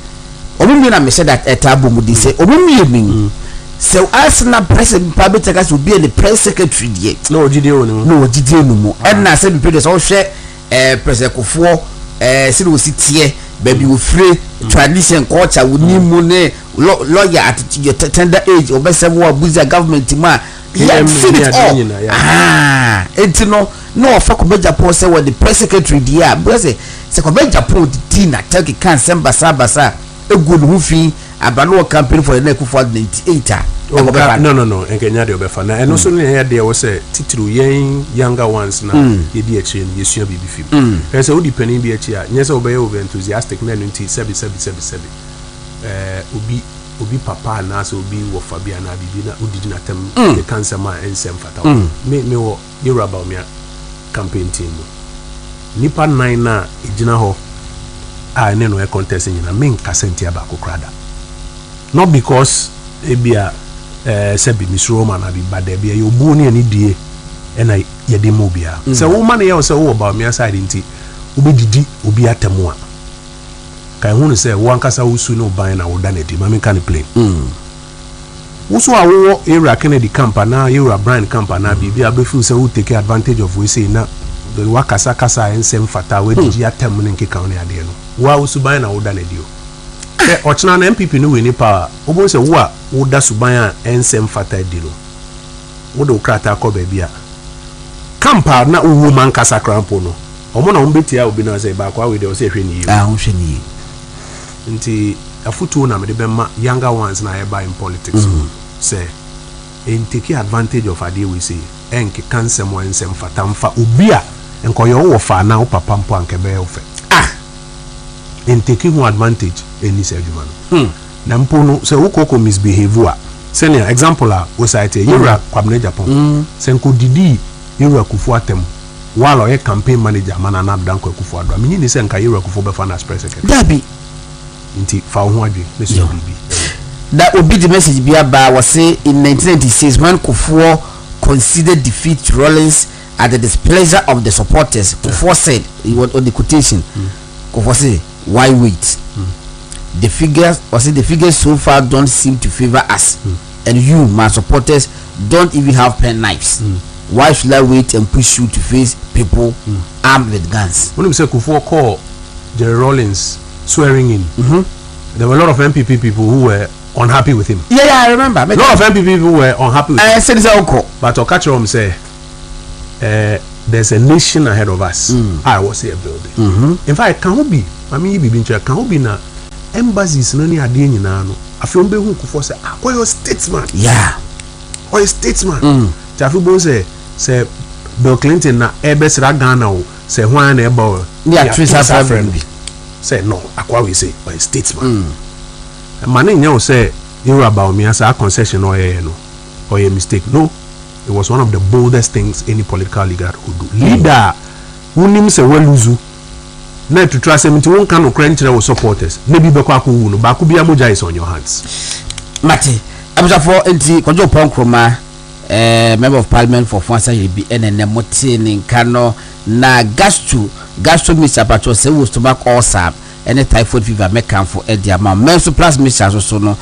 Ɔmo mmienu na mehyɛ da ɛtaa bɔ mu di sɛ ɔmo mmienu yi sɛ asena president pa bi tɛka sɛ obi yɛ ne press secretary deɛ, na ɔgyidie wɔ ne mu. Na ɔgyidie no mu. Ɛna sɛ mpe deɛ sɛ ɔhwɛ President Kufuor, sɛdeɛ ɔsi teɛ, baabi ofire, tradition, culture wɔ mu ne lawyer at your tender age ɔbɛsɛ wɔ abuja government mu a he had seen it all. Ah, eti no na ɔfa Kwabena Agyapong sɛ wɔde press secretary deɛ a bɛ sɛ Kwabena Agyapong didi na turkey ka nsɛm basabasa egu ne ho fi aba no wɔ campaign for Nana Akufo-Addo 98 a ɛkɔ bɛfa. No, nkɛnya deɛ ɔbɛfa na ɛno nso ne ɛyɛ deɛ wɔ sɛ titiriw yɛn younger ones na yɛdi akyire no yɛsua biribi fi mu. Ɛyɛ sɛ wodi panin bi akyi a, nyɛ sɛ wobɛyɛ over enthusiastic na ɛno nti sɛbi sɛbi sɛbi sɛbi obi papa anaasɛ obi wɔfa bi anaa biribi na wodidi n'atam keka nsɛm a ɛnsɛ mfata wo. Me wɔ yɛwura Bawumia campaign team mu, nipa nnan na ɛgyina hɔ a ɛne no ɛ contest nyinaa, menkasa ntia baako koraa da, not because ebia sɛbi mesuro ma na bi ba, daabi, ɛyɛ obuo ne anidie ɛna yɛde ma obiara. Sɛ woma no yɛ wo sɛ wowɔ Bawumia side nti wobɛdidi obi atam a, ka ɛho no sɛ wo ankasa wo su ne wo ban na woda n'adi. Ma menka no plain, wo so a wowɔ Yɛwura Kennedy camp anaa Yɛwura Brian camp anaa biribi a wobɛfeel sɛ wo take advantage of wei sei na wakasa kasa a ɛnsɛ mfata, woadidi atam ne nkeka wo ne adeɛ no, wo a wo suban na woda n'adi o. Sɛ ɔkyena no NPP no win power a, wobɛhu sɛ wo a woda suban a ɛnsɛ mfata adi no, wode wo krataa kɔ baabi a camp a na wowɔ mu ankasa koraa mpo no, ɔmo na ɔmo bɛtia obi no sɛ baako awei deɛ ɔsɛ ɛhwɛ ne yie. Ah, wohwɛ ne yie. Nti afotuo na mede bɛma younger ones na ɛba in politics sɛ ɛntake advantage of adeɛ wei sei, ɛnkeka nsɛm a ɛnsɛ mfata mfa obi a nkɔyɛ wowɔ fa anaa wo papa mpo anka ɛbɛyɛ wo fɛ. Ɛntake ho advantage ɛnni saa adwuma no. Na mpo no sɛ wokɔkɔ misbehave a, sɛnea example a wo cite yɛwura Kwabena Agyapong sɛ nkɔdidii yɛwura Kufuor atam while ɔyɛ campaign manager ma Nana Addo Dankwa Akufo-Addo a, menyi ni sɛ nka yɛwura Kufuor bɛfa no as press secretary. Dabi. Nti fa wo ho adwe ne so biribi. Na obi de message bi aba, wɔse in 1996 when Kufuor considered defeat to Rawlings at the displeasure of the supporters, Kufuor said, he was on the quotation, Kufuor say, "Why wait? The figures," ɔse, "the figures so far don't seem to favour us, and you, my supporters, don't even have pen knives. Why should I wait and push you to face people armed with guns?" Wonim sɛ Kufuor kɔɔ Jerry Rawlings swearing in, there were a lot of NPP people who were unhappy with him. Yeah, I remember. A lot of NPP people were unhappy with him. Sɛ ɔkɔ. But ɔka kyerɛ wɔn sɛ there's a nation ahead of us a ɛwɔ sɛ yɛ building. In fact, ka ho bi, maame yi biribi nkyerɛ ka ho bi na embassies no ne adeɛ nyinaa no, afei wɔn bɛhu Kufuor sɛ, ah, ɔyɛ statesman. Ɔyɛ statesman. Ti afei bɔ sɛ Bill Clinton na ɛbɛsra Ghana o. Sɛ hwan na ɛba o, ne yɛato nsa afrɛ no bi. Sɛ no akoa wei sɛ ɔyɛ statesman. Ma ne nyɛ wo sɛ yɛwura Bawumia, saa concession na ɔyɛyɛ no, ɔyɛ mistake. No, it was one of the boldest things any political leader could do. Leader a wonim sɛ wa lose na atutu asɛm nti wonka nokorɛ nkyerɛ wo supporters na bi bɛkɔ akɔwu no, baako bia mogya is on your hands. Mate. Abusuafoɔ, nti Kwadwo Oppong Nkrumah, Member of Parliament for Ofoase Ayirebi, ɛna ɛnɛ mote ne nka no. Na gastro mixture, patro, sɛ wɔ stomach ulcer ɛne typhoid fever, mɛkamfo ɛde ama wo. Mɛnso Plus mixture nso so no,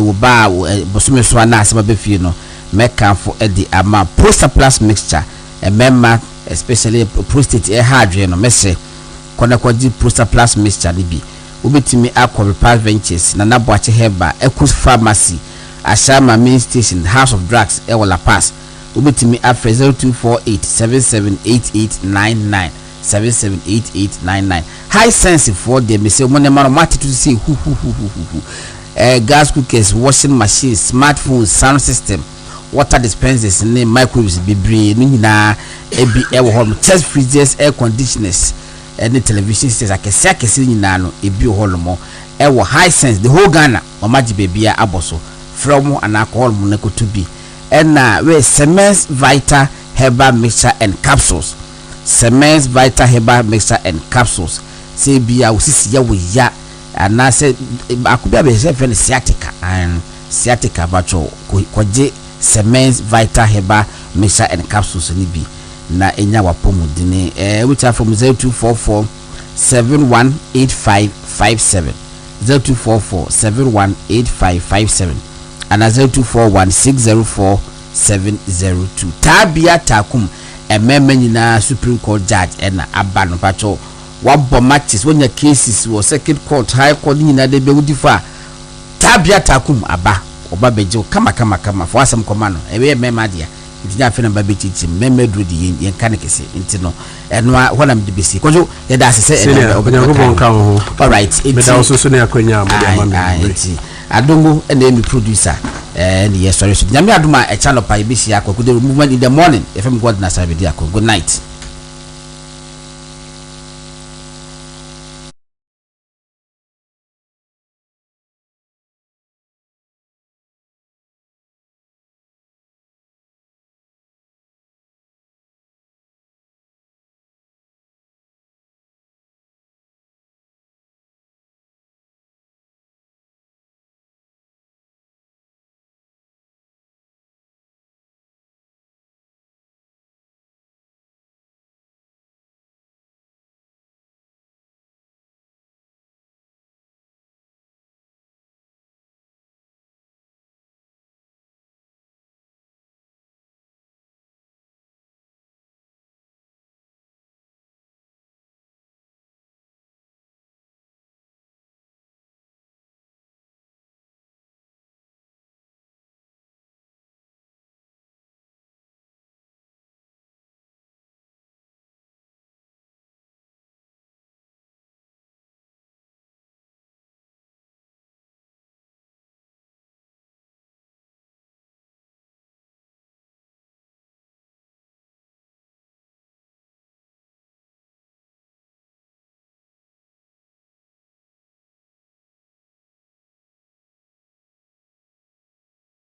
wo ba a bosome so ana asɛm abɛfie no, mɛkamfo ɛde ama. Prosta Plus mixture, mmarima, especially prostate ɛha adwene no, mɛsrɛ kɔnɛ kɔgye Prosta Plus mixture no bi. Wobɛtumi akɔ Repas Ventures, Nana Boakye Herbal, Ecos Pharmacy, Ashama Main Station, House of Drugs ɛwɔ La Paz. Wobɛtumi afrɛ 0248 778899, 778899. Hisense foɔ deɛ, mesɛ mo nneɛma no mo atete sɛ huhuhuhuhu, gas cookers, washing machines, smartphones, sound system, water dispensers ne microwaves bebree no nyinaa ebi ɛwɔ hɔ nom, chest freezers, air conditioners ɛne television sets akɛse akɛse nyinaa no ebi wɔ hɔ nom ɛwɔ Hisense. The whole Ghana, wɔn agye beebi a abɔ so. Frɛ wɔn anaa akɔ hɔ nom na koto bi. Ɛna wɛ Semens Vital Herbal Mixture and Capsules, Semens Vital Herbal Mixture and Capsules, sɛ ebi a osisi yɛ wɔ ya anaasɛ baako bi a bɛyɛ fɛ no sciatica, sciatica batwɔ, kɔgye Semens Vital Herbal Mixture and Capsules ni bi na enya wapɔmuden. Wobɛtumi afrɛ mu 0244 718557, 0244 718557 ana 0241 604702. Taabea Taakum, mmarima nyinaa Supreme Court judge ɛna aba no. Patwɔ, wabɔ matches, wanya cases wɔ Circuit Court, High Court nyinaa de bɛwodi fo a, Taabea Taakum aba, ɔba bɛgye wo kama kama kama. Fo asɛm kɔma no, ɛbɛyɛ mmarima deɛ nti nyɛ afei na ba bɛkyikyi mmarima duro de yɛn yɛnka ne kɛse. Nti no ɛno a hɔ na mede bɛsi. Kɔdwo, yɛda ase sɛ ɛnɛ Onyankopɔn ka wo ho. Alright. Meda wo so so ne akwanya a mode ama me. Nti Adongo ɛna ɛmi producer ne yɛ sɔre so. Nyame adom a, ɛkya nɔpa yɛbɛhyia Akwakude Movement in the morning. Yɛfɛ me God na Sarabedi Akɔ. Good night.